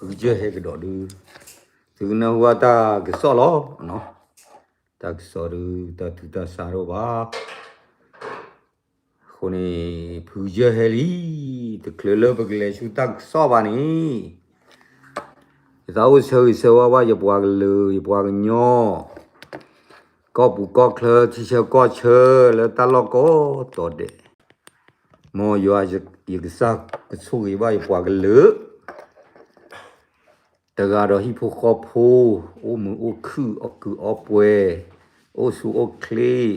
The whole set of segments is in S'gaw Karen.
ဖုကစၢၢ်ဟဲကဒီးဒုး, သုကနၢ်ဟူဘၣ်တၢ်ကစီၣ်လီၤ. တၢ်ကစီၣ်ဒုး တၢ်ထုးတၢ်ဆါတအိၣ်ဘၣ်. အဃိန့ၣ် ဖုကစၢၢ်ဟဲလံ, တချုးလၢပကလဲၤဆူတၢ်ကစီၣ်ဘၣ်န့ၣ်, ယသးအိၣ်ဆၢဂ့ၤဆၢဝါဘၣ်ယပှၤကလုာ် ယပှၤကညီ ကီၢ်ပူၤကီၢ်ချၢ ထံဆၢကီၢ်ဆၢ လၢတၢ်လီၢ်ကိးတီၤဒဲး, မ်ယွၤယကစၢ်ကဆိၣ်ဂ့ၤဘၣ်ယပှၤကလုာ် တဂၤဒီးဟံၣ်ဖိဃီဖိ, အိၣ်မုာ်အိၣ်ခုၣ် အီၣ်ကုးအီပှဲၤ, အိၣ်ဆူၣ်အိၣ်ချ့,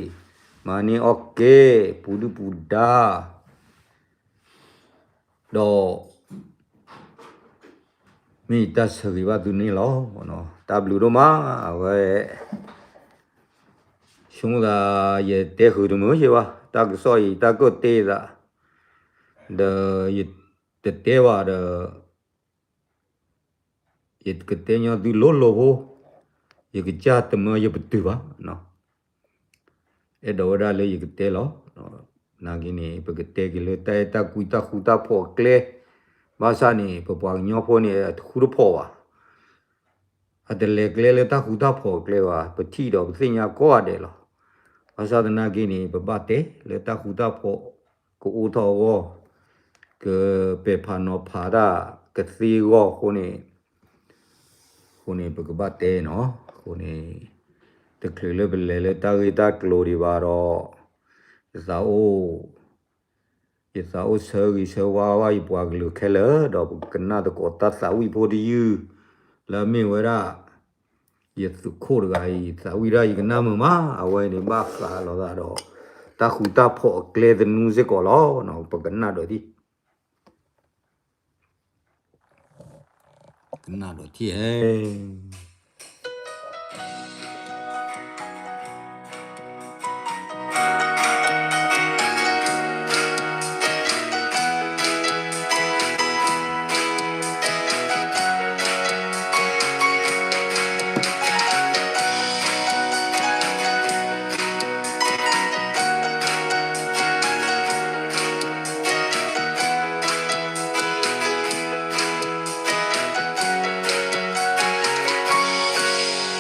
မၤန့ၢ်အီၣ်ကဲ, ပူၤဒုၣ်ပူၤဒါ, ဒီး မ့ၢ်ယတၢ်ဆၢဂ့ၤဘၣ်သုန့ၣ်လီၤ. တၢ်ဘျုးဒိၣ်မး, အဝဲ ဆိမိၣ်သး ယတဲဃုာ်တမုာ်ယဲဘၣ်, တၢ်ကစီၣ်အံၤ တၢ်ကၢၣ်တဲသး, ဒီးယတတဲဘၣ်ဒီး ယကတဲညီသုလိၤလိၤဖိ, ယကစၢ်တမၢယပတုာ်ဘၣ်, အဲၣ်ဒိးဝဲဒၣ်လၢယကတဲလီၤ. နာ်က့န့ၣ် ပကတဲက့ၤလၢတၢ်အဲၣ်တၢ်ကွံတၢ်ဃူတၢ်ဖိးအကျဲ, ဘၣ်ဆၣ်န့ၣ် ပပှၤကညီဖိန့ၣ် အတဃူတဖိးဘၣ်, အတလဲၤကျဲလၢတၢ်ဃူတၢ်ဖိးအကျဲဘၣ်, ပထံၣ်ဒီးပသ့ၣ်ညါကိးဂၤဒဲးလီၤ. ဘၣ်ဆၣ်သနာ်က့န့ၣ် ပဘၣ်တဲလၢတၢ်ဃူတၢ်ဖိး ကအိၣ်ထီၣ်အဂီၢ်, ကပဲာ်ဖးနီၤဖးတၢ်ကသ့အဂီၢ်အဃိန့ၣ်, အဃိန့ၣ် ပကဘၣ်တဲနီၤ, အဃိန့ၣ် တချုးလၢပလဲၤလၢတၢ်ဂ့ၢ်တၢ်ကျိၤဒံးဘၣ်ဒီး, ယသးအိၣ် ယသးအိၣ်ဆၢဂ့ၤဆၢဝါဘၣ်ယပှၤကလုာ်ခဲလၢာ်, ဒီးပကနၣ်သကိးတၢ်သးဝံၣ်ဖိတယုၢ်, လၢအမ့ၢ်ဝဲဒၣ် ယသုးခိၣ်တဂၤအံၤ သးဝံၣ်ဒၣ်ယကနၣ်မုာ်မး, အဝဲန့ၣ်ဘၣ်ဃးလိာ်သးဒီး တၢ်ဃူတၢ်ဖိးအကျဲသနူစ့ၢ်ကီးလီၤ. ပကနၣ်ဒီးထံၣ် ကနၣ်ဒီးထံၣ်ဧါ.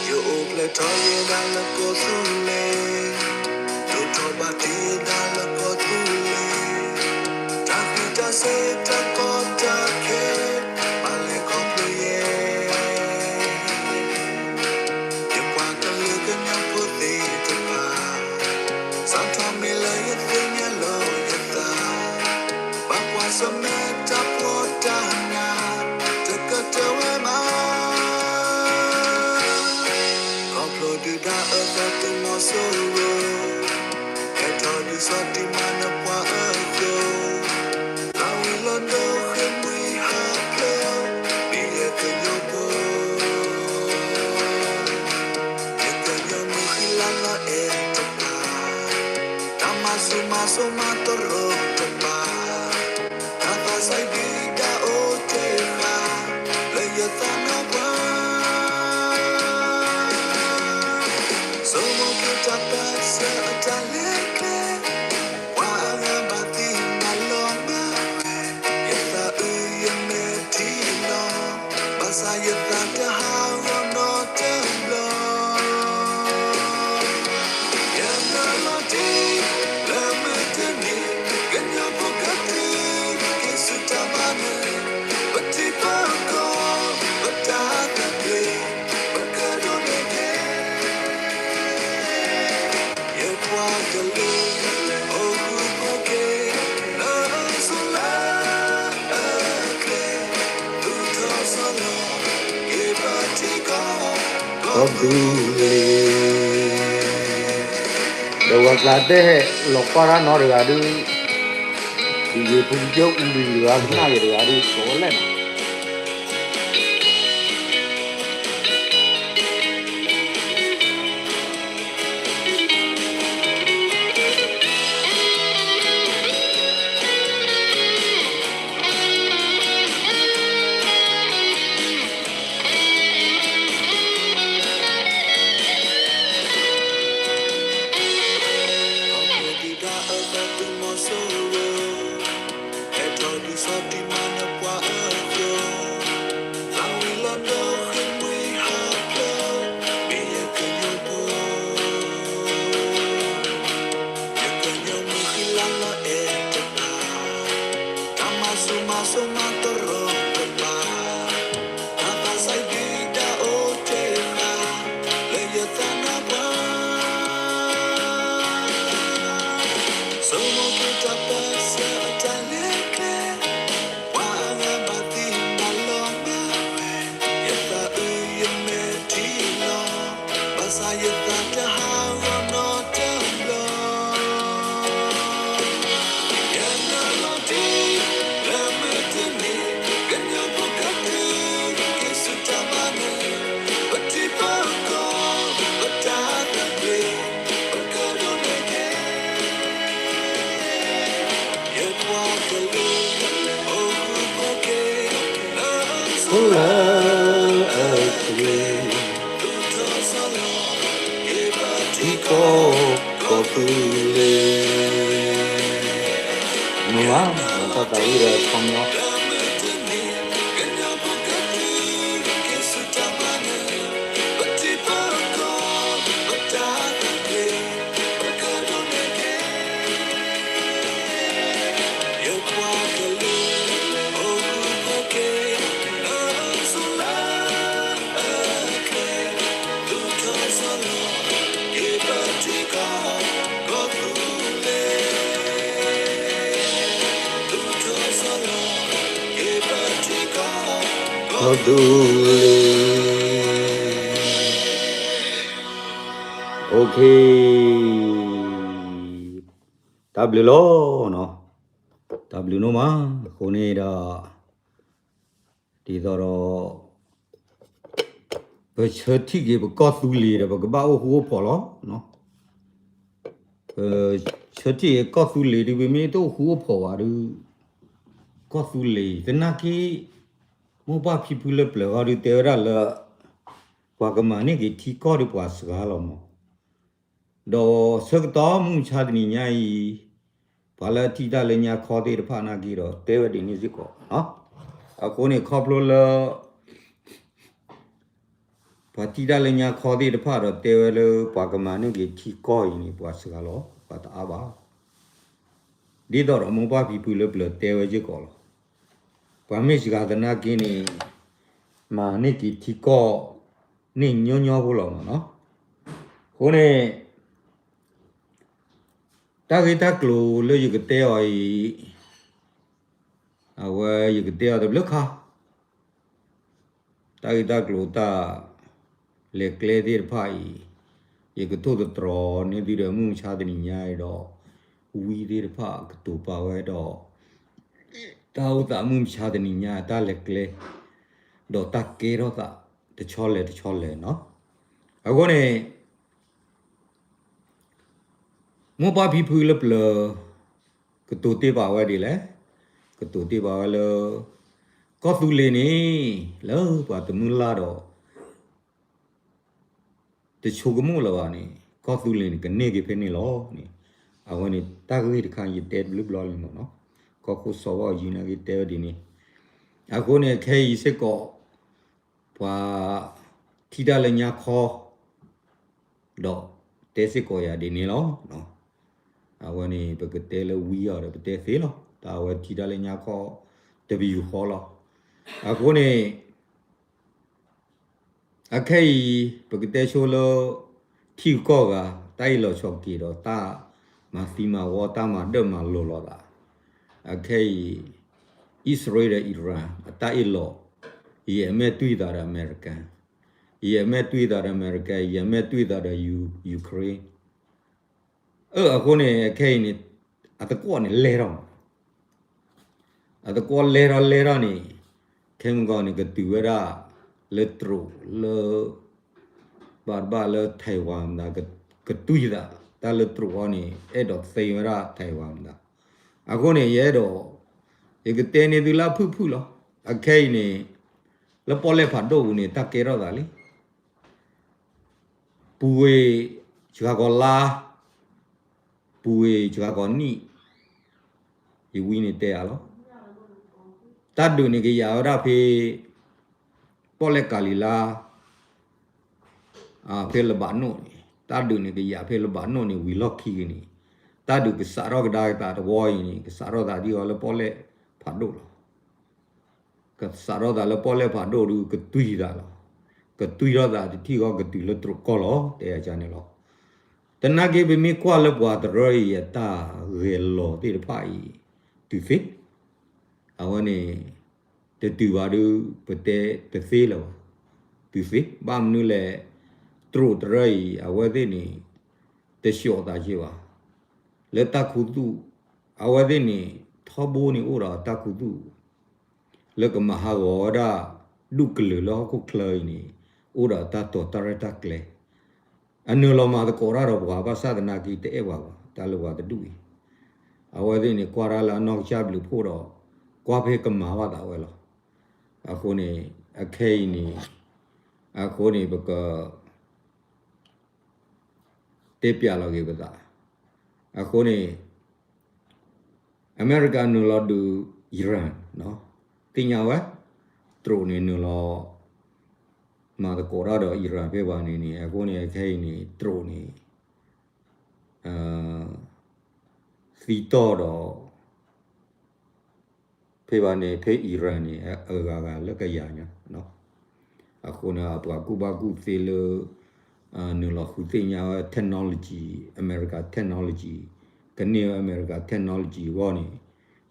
ယအိၣ်ဖျဲၣ်ထီၣ်ယဲဒၣ်လၢကီၢ်သူလ့ၤ, ဒိၣ်ထီၣ်ဘၣ်တ့ၢ်ဒၣ်လၢကီၢ်သူလ့ၤ, တၢ်ဃံးတၢ်စ့တၢ်ကီတၢ်ခဲ, ဘၣ်လဲၤခီဖျိယဲ ယပှၤကလုာ်ကညီဖိသ့ၣ်တဖၣ်, စးထီၣ်မ့ၢ်လၢယသ့ၣ်ညါလီၤယသး, ဘၣ်ကွၢ်ဆၢၣ်မဲာ်တၢ်ဖှီၣ်တၢ်နး, တကတၢၢ်ဝဲဘၣ်, ခီဖျိဒုၣ်ဒါအၢသီသုးမီၤစိရိၤ, ဟဲထီၣ်ဒုးစီၤတံၢ်မၤနၢၤပှၤအသိး, သးဝံၣ်လီၤဒိဃ့ၢ်မှံဟးဖျိး, မ့ၢ်ယကညီဖိ ယကညီမုၢ်ဃံလၤလီၤအဲၣ်တဖၣ်, တၢ်မၤဆူၣ်မၤစိးမၤတရီတပါ, တၢ်သးစၢ်ဒုၣ်ဒါအိၣ်တ့ၢ်ဃာ်, လၢယသးနီၣ်ပှၤ ဆိမိၣ်က့ၤတၢ်ပၢၢ်ဆၢအတၢ်လဲၤကျဲ, ပှၤအဂၤဘၣ်သံမၤလီၤမၢ်ဝဲ, ယသးအုးယမဲာ်ထံလီၤ, ဘၣ်ဆၣ်ယသးတဟးဂီၤနီတဘျီ. ယနုာ်လီၤတ့ၢ်လၢမုၢ်တနံၤ, ကညီဖိကတုၤက့ၤဆူတၢ်ဘၣ်နုာ်, ပထံပကီၢ်ပတၢ်သဘျ့, ပကဒိးန့ၢ်က့ၤ ယပှၤကလုာ်အိၣ်မူဖိက့ၤ, လၢအစိၤလၢအကျဲ, သူၣ်ထီၣ်ဆီလီၤက့ၤပထံကီၢ် ကီၢ်သူလ့ၤ. ဒီးဝဲကျါတဲဟဲလီၤကွၢ်တၢ်နီတဂၤဒုး, ဒ်ယဖုကစၢၢ်အူလံၤတဂၤကနၣ်ယဲတဂၤဒုး ကီးလဲၣ်နီၤ. ခီဖျိဒုၣ်ဒါအၢသီသုးမီၤစိရိၤ, ဟဲထီၣ်ဒုးစီၤတံၢ်မၤနၢၤပှၤအ လၢအချ့, ထံကီၢ်ကီၢ်သူလ့ၤ, မ့ၢ်လၢ တၢ်သးဝံၣ်ဒီးခီပညီ ကီၢ်သူလ့ၤ, တၢ်ဘျုးလီၤ, တၢ်ဘျုးနီၢ်မး, အဃိန့ၣ်ဒီး ဒ်သိးဒီး ပဆၢထံၣ်က့ၤပကီၢ်သူလ့ၤဒီး ပကဘၣ်အိၣ်ဃူအိၣ်ဖိးလီၤ. ပဆၢထံၣ်က့ၤကီၢ်သူလ့ၤဒ် ပမ့ၢ်တအိၣ်ဃူအိၣ်ဖိးဘၣ်ဒီး ကီၢ်သူလ့ၤ သနာ်က့ မိၢ်ပၢ်ဖံဖုလၢပျၢၤဃီဒုးတဲဝဲဒၣ်လၢ ပှၤကမၤန့ၢ်က့ၤထံကီၢ်ဒီးပှၤစှၤလီၤမး. ဒီးဆၢကတီၢ်မုၢ်မဆါတနံၤညါအံၤ ပှၤလၢထံၣ်တၢ်လၢညါခီသ့ၣ်တဖၣ်နာ်က့ဒီး တဲဝဲဒ်န့ၣ်စ့ၢ်ကီး. အဃိန့ၣ် ခီဖျိလၢ ပှၤထံၣ်တၢ်လၢညါခီသ့ၣ်တဖၣ်ဒီး တဲဝဲလၢပှၤကမၤန့ၢ်က့ၤထံကီၢ်အံၤန့ၣ် ပှၤစှၤလီၤ ပှၤတအါဘၣ်. ဒ်သိးဒီးမိၢ်ပၢ်ဖံဖုလၢပျၢၤတဲဝဲစ့ၢ်ကီးလီၤ. ပှၤမ့ၢ်စှၤသနာ်က့န့ၣ် မၤန့ၢ်က့ၤထံကီၢ်န့ၣ်ညီညီဖိလီၤမးနီၤ. အဃိန့ၣ် တၢ်ဂ့ၢ်တၢ်ကျိၤလၢယကတဲအီၤအံၤ အဝဲယကတဲအီၤတဘျုးခါ တၢ်ဂ့ၢ်တၢ်ကျိၤတၢ်လဲၤကျဲသ့ၣ်တဖၣ်အံၤ ယကထိၣ်သတြီၤန့ၢ်သုဒီး မုၢ်မဆါတနံၤညါအံၤဒီး ဝံသ့ၣ်တဖၣ်ကတိၤပာ်ဝဲဒီး တၢ်အိၣ်သးမုၢ်မဆါတနံၤညါ တၢ်လဲၤကျဲ ဒီးတၢ်ကဲထီၣ်သးတဆီလဲၤတဆီလဲၤနီၤ. အဃိန့ၣ် မိၢ်ပၢ်ဖံဖုလၢပျၢၤ ကတိၤတ့ၢ်ပာ်ဝဲဒ်လဲၣ်, ကတိၤတ့ၢ်ပာ်ဝဲလၢ ကီၢ်သူလ့ၤန့ၣ် လၢပှၤတမုၢ်လၢ်ဒီး တဆိကမိၣ်လၢၤဘၣ်န့ၣ် ကီၢ်သူလ့ၤန့ၣ် ကန့ၢ်က့ၤဖဲန့ၣ်လီၤန့ၣ်. အဝဲန့ၣ် တၢ်ဂ့ၢ်တခါယတဲတဘျုးဘျီလံမးနီၤ, ကီၢ်ခိၣ်စီၤဘၣ်အူကၠံနာ်က့တဲဝဲဒ်န့ၣ်. အဃိန့ၣ် ခဲအံၤစ့ၢ်ကီး ပှၤထံၣ်တၢ်လၢညါခီ ဒီးတဲစ့ၢ်ကီးယၤဒ်န့ၣ်လီၤ. အဝဲန့ၣ် ပကတဲလၢဝံအီၤဒီး ပတဲသ့လီၤ. တၢ်အဝဲထံၣ်တၢ်လၢညါခီ တပယူာ်ဃီလီၤ. အဃိန့ၣ် အခဲအံၤ ပကတဲဆိလၢ ထံဂုၤကီၢ်ဂၤ တၢ်အ့ၣ်လိာ်ဆိးက့ၤဒီး တၢ်မၤသံမၤဝီ တၢ်မၤဒၢၣ်မၤလိၤလိာ်သး, အခဲအံၤ အံၣ်စရ့လးဒီး Iran အတၢ်အ့ၣ်လိာ်, ယဲၢ်အမဲာ်တွံၢ်သးဒီး American, ယဲၢ်အမဲာ်တွံၢ်သးဒီး American, ယဲၢ်အမဲာ်တွံၢ်သးဒီး Ukraine. အၢ အဃိန့ၣ် ခဲအံၤန့ၣ် အသကွီၢ်န့ၣ်လဲၢ်ထီၣ်မး အသကွီၢ်လဲၢ်ထီၣ်လဲၢ်ထီၣ်န့ၣ် ခဲမုၢ်ဂီၤန့ၣ် ကတုၤဝဲဒၣ်လၢတရူးလၢ ဘၣ်တဘၣ်လၢ Taiwan မတၤ ကတွံၢ်သး တၢ်လၢတရူးအီၤန့ၣ် အဲၣ်ဒိးသ့ဝဲဒၣ် Taiwan မတၤ. အဃိန့ၣ် ယအဲၣ်ဒိး ယကတဲန့ၢ်သုလၢအဖုၣ်ဖုၣ်လီၤ. အခဲအံၤန့ၣ် လၢပီၣ်လဲၣ်ဖးဒိၣ်ပူၤန့ၣ် တၢ်ကဲထီၣ်သးလံ ပူၤဝ့ၢ်စှၤကီးလါ, ပူၤဝ့ၢ်စှၤကီးနံၣ်, ယဝံန့ၣ်တဲယၤလီၤ. တၢ်ဒုးန့ၣ်ကယာ်ဝဲဒၣ်ဖဲ ပီၣ်လဲၣ်ကၤလံၤလါ, ဖဲလဘးနိၣ်န့ၣ် တၢ်ဒုးန့ၣ်ကယာ်ဖဲလဘးနိၣ်န့ၣ် ဝံၤလီၢ်ခံက့ၤန့ၣ် တၢ်ဒုးကစးထီၣ်ကဒါက့ၤသးတဝီအံၤန့ၣ် ကစးထီၣ်သးဒ်အီၤလၢပီၣ်လဲၣ်ဖးဒိၣ်လီၤ. ကစးထီၣ်သးလၢပီၣ်လဲၣ်ဖးဒိၣ်ဒုး ကတွံၢ်သးလီၤ. ကတွံၢ်ထီၣ်သးတထံၣ်ဃီ ကတုၤလၢတရူးကီၢ်လီၤ တဲအကန့ၣ်လီၤ. သနာ်က့ ပမ့ၢ်ကွၢ်လၢပှၤတရၢအံၤ အတၢ်ဂဲၤလီၤသ့ၣ်တဖၣ်အံၤ တုၤသ့ အဝဲန့ၣ် တတုၤဘၣ်ဒုး ပတဲတသ့လၢၤဘၣ်. တုၤသ့ ဘၣ်မနုၤလဲၣ် တရူးတရၢအံၤ အဝဲသ့ၣ်န့ၣ် တဆှီၣ်သးက့ၤဘၣ်. လၢတၢ်ခူသူၣ် အဝဲသ့ၣ်န့ၣ် ထီဘိန့ၣ်အိၣ်ဒီးတၢ်ခူသူၣ် လၢကမၤဟးဂီၤဝဲဒၣ် ဒူၣ်ကလုာ်လၢဟီၣ်ခိၣ်ချၢအံၤန့ၣ် အိၣ်ဒီးတၢ်တိာ်တၢ်ရဲၣ်တၢ်ကျဲၤ အနုာ်လီၤမၤသကိးတၢ်ဒီးပှၤ ဘၣ်ဆၣ်သနာ်က့တအဲၣ်ပှၤဘၣ် တၢ်လၢပှၤတဒူၣ်အံၤ. အဝဲသ့ၣ်န့ၣ် ကွၢ်တၢ်လၢအနီၢ်ကစၢ်ဘျုးဖှိၣ်ဒီး ကွၢ်ဖဲကမၤဘၣ်သးဝဲလီၤ. အဃိန့ၣ် အခဲအံၤန့ၣ် အဃိန့ၣ် ပက တဲပျးလီၤက့ၤပသး. အဃိန့ၣ် အမဲရကၤနုာ်လီၤဒုး Iran သ့ၣ်ညါဝဲ တရူးန့ၣ်နုာ်လီၤ မၤသကိးတၢ်ဒီး Iran ဖဲဘၣ်န့ၣ်န့ၣ် အဃိန့ၣ် အခဲအံၤန့ၣ် တရူးန့ၣ် သံတီၢ်ဒီး ဖဲဘၣ်န့ၣ် ဖဲ Iran န့ၣ် အဂၤဂၤလၢကယၤညါ အဃိန့ၣ် ပှၤကူၣ်ဘၣ်ကူၣ်သ့လၢ နုာ်လီၤဃုသ့ၣ်ညါဝဲ technology အမဲရကၤ technology ကန့ၢ်ဝဲအမဲရကၤ technology အဂီၢ်န့ၣ်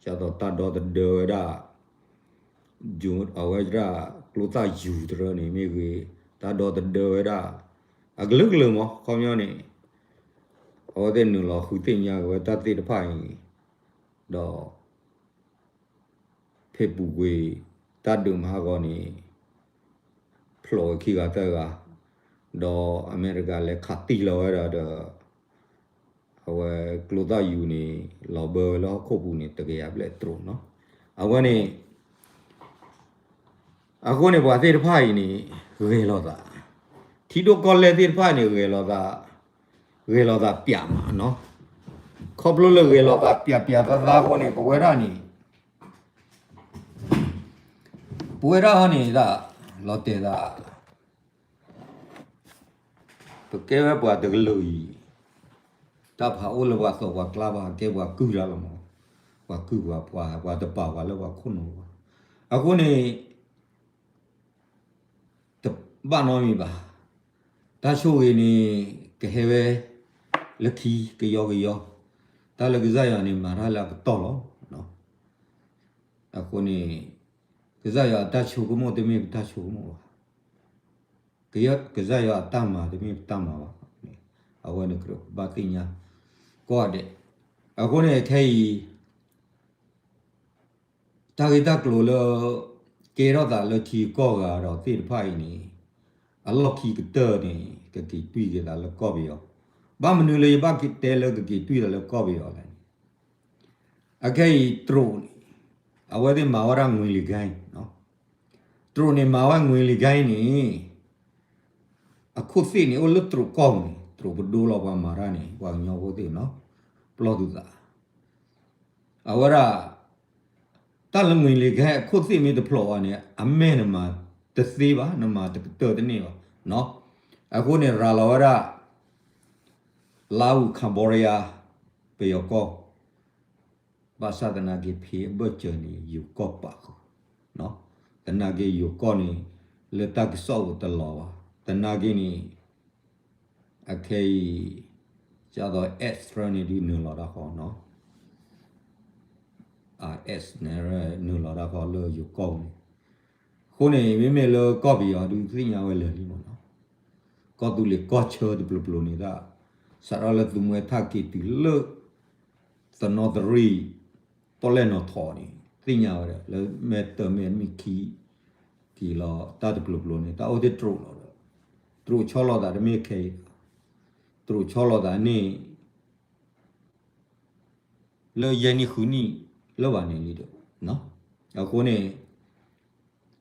ဒ်သိးတၢ်ဒီသဒၢဝဲဒၣ် အဝဲဒၣ် ကျိသၣ်ယူၤတရၢန့ၣ်မ့ၢ်ဂ့ၤ တၢ်ဒီသဒၢဝဲဒၣ် အကလုာ်ကလုာ်မး ခီပညီန့ၣ် အဝဲသ့ၣ်နုာ်လီၤဃုသ့ၣ်ညါက့ၤဝဲတၢ်သ့ၣ်တဖၣ်အံၤ ဒီး ဖဲပူၤကွံာ် တၢ်ဒုးမၤဟးဂီၤန့ၣ် ဖျိးဝဲခံဂၤသၢဂၤ ဒီးအမဲရကၤလဲၤခးတံၢ်လီၤဝဲဒၣ်ဒီး အဝဲကျိသၣ်ယူၤန့ၣ် လီၤဘၢဝဲလၢဟီၣ်ခိၣ်ပူၤန့ၣ် တကယၤဘျဲၣ်တရူးနီၤ. အဝဲန့ၣ် အဃိန့ၣ် ပှၤသ့ၣ်တဖၣ်အံၤန့ၣ် ဂဲၤလိာ်သး, ထံဒိၣ်ကီၢ်လဲၢ်သ့ၣ်တဖၣ်န့ၣ် ဂဲၤလိာ်သး, ဂဲၤလိာ်သးပျးမးနီၤ. ခီဖျိလၢဂဲၤလိာ်သးပျးပျးသးသးအဃိန့ၣ် ပဝဲဒၣ်န့ၣ် ပဝဲဒၣ်ဟီန့ၣ်ဒၣ် လီၤတဲာ်သး ပကဲဝဲပှၤတကလုာ်အံၤ တၢ်ဖးအိၣ်လၢပှၤသီၣ်ပှၤကျါဘၣ် ကဲပှၤကုၢ်တၢ်လီၤမး, ပှၤကုၢ်ပှၤပှၤ ပှၤတပာ်ပှၤလၢပှၤခိၣ်နူာ်ဘၣ်. အဃိန့ၣ် တဘၣ်နီတမံၤဘၣ်. တၢ်ဆိၣ်ဂ့ၤန့ၣ် ကဟဲဝဲလၢခံကယီကယီ, တၢ်လၢကစၢ်ယွၤန့ၣ် မၤတၢ်လၢအကတီၢ်လီၤ. အဃိန့ၣ် ကစၢ်ယွၤအတၢ်ဆိကမိၣ်တမ့ၢ်ပတၢ်ဆိကမိၣ်ဘၣ်, ကစၢ်ယွၤအတၢ်မၤတမ့ၢ်ပတၢ်မၤဘၣ်. အဝဲန့ၣ်ကြၢးဘၣ်သ့ၣ်ညါကိးဂၤဒဲး. အဃိန့ၣ် ခဲအံၤ တၢ်ဂ့ၢ်တၢ်ကျိၤလၢ ကဲထီၣ်သးလၢထံကီၢ်ဂၤဒီးသ့ၣ်တဖၣ်အံၤန့ၣ် အလီၢ်ခံကတၢၢ်န့ၣ် ကက့ၤတွံၢ်က့ၤသးလၢကီၢ်ပယီၤ. ဘၣ်မနုၤလၢယဘၣ်တဲလၢကက့ၤတွံၢ်သးလၢကီၢ်ပယီၤလဲၣ်န့ၣ် အခဲအံၤတရူးန့ၣ် အဝဲသ့ၣ်မၤဝဲဒၣ်ငွေလိမ်ဂိုဏ်း, တရူးန့ၣ်မၤဝဲငွေလိမ်ဂိုဏ်းန့ၣ် အခိၣ်သ့ၣ်န့ၣ် အိၣ်လၢတရူးကီၢ်ပူၤန့ၣ် တရူးပဒိလီၤပှၤမၤတၢ်န့ၣ် ပှၤကညီဖိသ့ၣ်နီၤ ပလီၢ်သုသး အဝဲဒၣ် တၢ်လၢငွေလိမ်ဂိုဏ်းအခိၣ်သ့ၣ်မ့ၢ်တဖျိးဘၣ်န့ၣ် အမဲာ်နမၤတသ့ဘၣ် နမၤတကတၢၢ်တန့ၢ်ဘၣ်. အဃိန့ၣ် ရၤလီၤဝဲဒၣ် လါအူ Cambodia ပယီၤကီၢ် ဘၣ်ဆၣ်သနာ်က့ဖဲအဘၢၣ်စၢၤန့ၣ် ယိၤကီၢ်ပာ်ဃုာ်, သနာ်က့ယိၤကီၢ်န့ၣ် လၢတၢ်ကစီၣ်ပူၤတလီၤဘၣ်. သနာ်က့န့ၣ် အခဲအံၤ ဒ်သိး X န့ၣ်ဒုးနုာ်လီၤတၢ်ဃီနီၤ, X န့ၣ် နုာ်လီၤတၢ်ဃီလၢယိၤကီၢ်ပူၤန့ၣ်, အဃိန့ၣ် မ့မ့ၢ်လၢကီၢ်ပယီၤဒုးသ့ၣ်ညါဝဲလၢာ်လံမးနီၤ, ကီၢ်သူလ့ၤကီၢ်ဆၢတပျိၤပျိၤန့ၣ်ဒၣ် စးထီၣ်လၢသုးမွဲထၣ်က့ၤတုၤလၢ သနီသရံၣ် ပီၣ်လဲၣ်နီၣ်ထိးန့ၣ် သ့ၣ်ညါဝဲဒၣ် လၢမဲာ်တၢ်မဲာ်မ့ၢ်ခံ က့ၤလီၤတၢ်တပျိၤပျိၤန့ၣ် တၢ်အိၣ်သ့ၣ်တရူးလီၤဒီး တရူးဆီလီၤသးတမ့ၢ်ခဲအံၤ တရူးဆီလီၤသးန့ၣ် လၢယဲၢ်နံၣ်ဃုနံၣ်လၢဘၣ်န့ၣ်လံဒီး အဃိန့ၣ်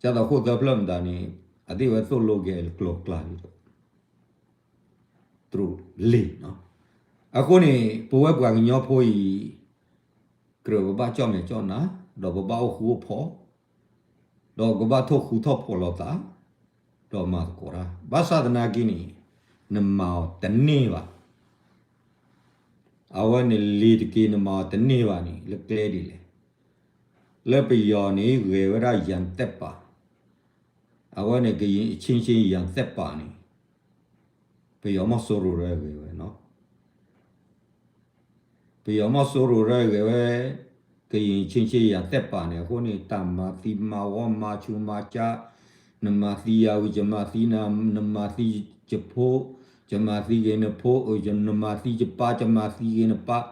ကၢ်သိးခိၣ်သၢဖျၢၣ်မတၤန့ၣ် အသ့ၣ်ဝဲသိၣ်လိက့ၤအကျိၤကျါလံဒီး တရူးလ့ၤနီၤ. အဃိန့ၣ် ပဝဲပှၤကညီဖိအံၤ ကြၢးပဘၣ်ကၠီၣ်မဲာ်ကၠီၣ်နါ ဒီးပဘၣ်အိၣ်ဃူအိၣ်ဖိး ဒီးကဘၣ်ထိၣ်ဃူထီၣ်ဖိးလိာ်သး ဒီးမၤသကိးတၢ် ဘၣ်ဆၣ်သနာ်က့န့ၣ် နမၤအီၤတန့ၢ်ဘၣ်. အဝဲန့ၣ်လ့ၤတက့ၢ် နမၤအီၤတန့ၢ်ဘၣ်န့ၣ် လၢကျဲဒ်လဲၣ်. လၢပယီၤန့ၣ်ဂဲၤဝဲဒၣ်ယၣ်သက်ပာ်, အဝဲန့ၣ် ကရင်အချင်းချင်း ယၣ်သက်ပာ်န့ၣ် ပယီၤမီၢ်စိရိၤရဲဂဲၤဝဲနီၤ. ပယီၤမီၢ်စိရိၤရဲဂဲၤဝဲ ကရင်အချင်းချင်း ယၣ်သက်ပာ်န့ၣ် အဃိန့ၣ် တၢ်မၤသံမၤဝီမၤဆူးမၤကၠါ, နမၤသံယၤဝံၤ ယမၤသံနၤ, နမၤသံယဖိ, ယမၤသံဂ့ၤနဖိ, နမၤသံယပၢ် ယမၤသံဂ့ၤနပၢ်,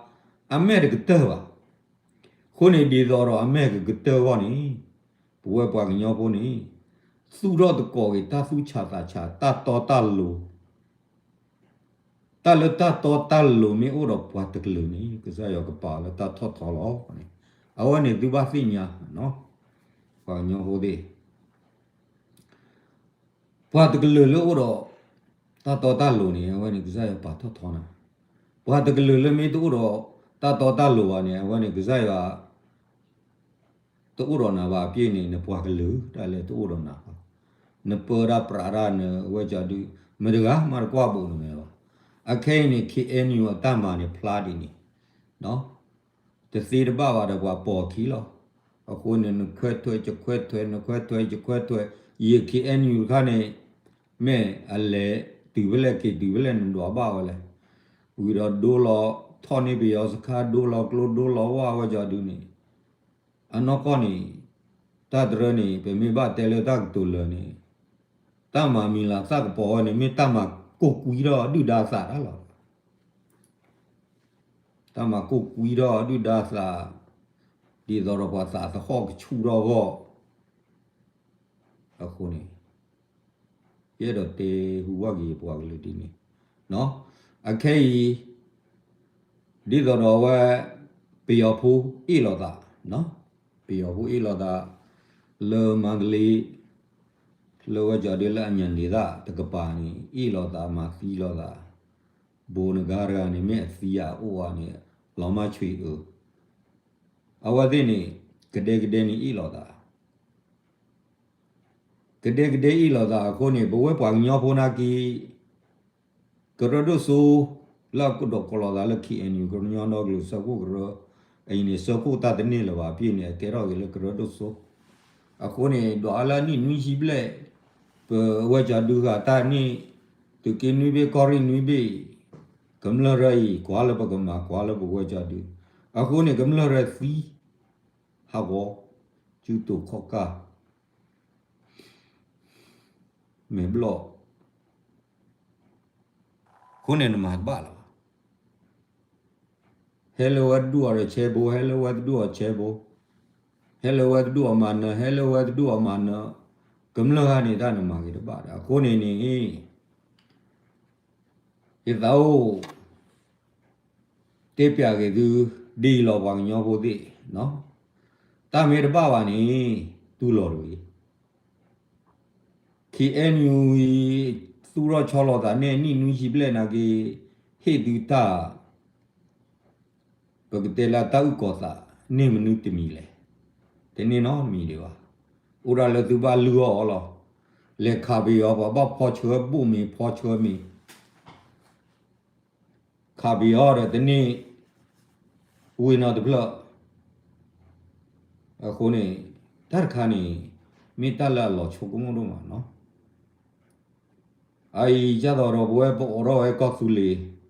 အမဲာ်တကတၢၢ်ဘၣ်. အဃိန့ၣ် ဒ်သိးဒီးအမဲာ်ကကတၢၢ်အဂီၢ်န့ၣ် ပဝဲပှၤကညီဖိန့ၣ် သူၣ်ထီၣ်သကိးက့ၤ တၢ်သူၣ်ဆးသးဆး တၢ်တီတၢ်လိၤ, တၢ်လၢတၢ်တီတၢ်လိၤမ့ၢ်အိၣ်ဒီးပှၤတကလုာ်န့ၣ် ကစၢ်ယွၤကပာ်အီၤလၢတၢ်ထီၣ်ထီလီၤန့ၣ်. အဝဲန့ၣ်သုဘၣ်သ့ၣ်ညါ ပှၤကညီဖိသ့ၣ် ပှၤတကလုာ်လၢအိၣ်ဒီးတၢ်တီတၢ်လိၤန့ၣ် အဝဲန့ၣ်ကစၢ်ယွၤပာ်ထီၣ်ထီနၤ, ပှၤတကလုာ်လၢမ့ၢ်တအိၣ်ဒီးတၢ်တီတၢ်လိၤဘၣ်န့ၣ် အဝဲန့ၣ်ကစၢ်ယွၤ တအိၣ်ဒီးနၤဘၣ်အပျ့ၤန့ၣ် နပှၤကလုာ်ဒၣ်လဲာ်တအိၣ်ဒီးနၤဘၣ်, နပၢတၢ်ပြးတၢ်နဝဲကၠီဒု မတၤတဂၤမၤတကွၢ်ဘိးနမဲာ်ဘၣ်. အခဲအံၤန့ၣ် ခ့ၣ်အဲၣ်ယူၣ် အတၢ်မၤန့ၣ်ဖျါဒ်န့ၣ် တသ့တဘၣ်ဘၣ်ဒီးပှၤပိာ်ခံလီၤ. အဃိန့ၣ် နခွဲးထွဲယခွဲးထွဲ နခွဲးထွဲယခွဲးထွဲ, ယ ခ့ၣ်အဲၣ်ယူၣ် တခါန့ၣ် မ့ၢ်အလဲၤတုၤဖဲလဲၣ်က့ၤတုၤဖဲလဲၣ် နဒွးဘၣ်ဝဲလဲၣ်. ဝံၤဒီးဒိလီၤထီၣ်န့ၢ်ပယီၤစခါ ဒိလီၤကျိဒိလီၤဝါဝဲကၠီဒုန့ၣ် အနီၢ်ကီၢ်န့ၣ် တၢ်တရၢန့ၣ် ပမ့ၢ်ဘၣ်တဲလၢတၢ်ကတိၤလၢာ်န့ၣ် တၢ်မၤမံၤလၤသၣ်ကပီၤဝဲန့ၣ် မ့ၢ်တၢ်မၤကိၢ်ကွံဒီးဒုၣ်ဒါသးတၢ်လီၤ. တၢ်မၤကိၢ်ကွံဒီးဒုၣ်ဒါသး ဒ်သိးဒီးပှၤသးသဟီၣ်ကဆူၣ်ထီၣ်အဂီၢ် အဃိန့ၣ် ယအဲၣ်ဒိးတဲဟူဘၣ်က့ၤပှၤကလုာ်ဒ်န့ၣ်, အခဲအံၤ ဒ်သိးဒီးအဝဲ ပယီၤဖိအ့ၣ်လိာ်သး, ပယီၤဖိအ့ၣ်လိာ်သး လၢမန္တလေး လၢဝဲကၠီဒုလၢအညၣ်န့ၢ်သၣ်တကပၤန့ၣ် အ့ၣ်လိာ်သးမၤသံလိာ်သး, ဘိးနဂၤတဂၤန့ၣ် မ့ၢ်အသံအအိၣ်အီၤန့ၣ် လီၤမၢ်ဆွံးအုး, အဝဲသ့ၣ်န့ၣ် ကဒဲကဒဲန့ၣ်အ့ၣ်လိာ်သး ကဒဲကဒဲအ့ၣ်လိာ်သးအဃိန့ၣ် ပဝဲပှၤကညီဖိနာ်က့ ကရၢဒိၣ်စိ လၢအကဒီးကိးလိာ်သးလၢ ခ့ၣ်အဲၣ်ယူၣ် ကညီဒီကလုာ်စၢဖှိၣ်ကရၢ, အံၤန့ၣ် စၢဖှိၣ်တၢ်တန့ၢ်လၢၤဘၣ်အပျ့ၤန့ၣ် အကဲထီၣ်က့ၤလၢကရၢဒိၣ်စိ, အဃိန့ၣ် ဒွးလၢနံၣ်နွံဆံဘျဲၣ်, ပဝဲကၠီဒုဂၤတၢ်န့ၣ်, သုးက့နွံဘ့ၣ်ကီၢ်ရ့ၣ်နွံဘ့ၣ်, ကမျၢၢ်ရၢအံၤ ကွၢ်လၢပကမၤကွၢ်လၢပဝဲကၠီဒု, အဃိန့ၣ် ကမျၢၢ်ရၢသံ, ဟးဂီၤ, စုတိာ်ခီၣ်ကၢ် မဲာ်ဘျီၣ်, အဃိန့ၣ်နမၤတဘၣ်လၢၤဘၣ်. ဟဲလၢဝဲတဒူၣ်အီၤဒီးဆဲဘိ, ဟဲလၢဝဲတဒူၣ်အီၤဆဲဘိ, ဟဲလၢဝဲတဒူၣ်အီၤမၤနၢၤ, ဟဲလၢဝဲတဒူၣ်အီၤမၤနၢၤ, ကမျၢၢ်ဂၤန့ၣ်တၢ်နမၤက့ၤတဘၣ်ဒီး အဃိန့ၣ်န့ၣ် ယသးအိၣ် တဲပျးက့ၤသု ဒ်အံၤလီၤပှၤကညီဖိသ့ၣ်, တၢ်မ့ၢ်တဘၣ်ဘၣ်န့ၣ် တူၢ်လိာ်တဂ့ၤ. ခ့ၣ်အဲၣ်ယူၣ် အံၤ သူၣ်ထီၣ်ဆီလီၤသးန့ၣ် နံၣ်နွံဆံဘျဲၣ်နာ်က့ ဟ့ၣ်သုတၢ် ပကတဲလၢတၢ်အုၣ်ကီၤသး န့ၢ်မနုၤတမံၤလဲၣ်. တန့ၢ်နီတမံၤဒံးဘၣ်. အိၣ်ဒၣ်လၢသုဘၣ်လုၢ်အီၣ်အီၤလီၤ. လဲၤခးပယီၤ ပှၤဘၣ်ဖီဆှၢဘိၣ်မ့ၤဖီဆှၢမ့ၤ ခးပယီၤဒီးတန့ၢ် ဝ့ၢ်နီတဖျၢၣ်. အဃိန့ၣ် တၢ်တခါန့ၣ် မ့ၢ်တၢ်လၢအလီၤဆိကမိၣ်ဒိၣ်မးနီၤ. အအံၤ ဒ်သိးဒီးပဝဲပအိးထီၣ်ဝဲကီၢ်သူ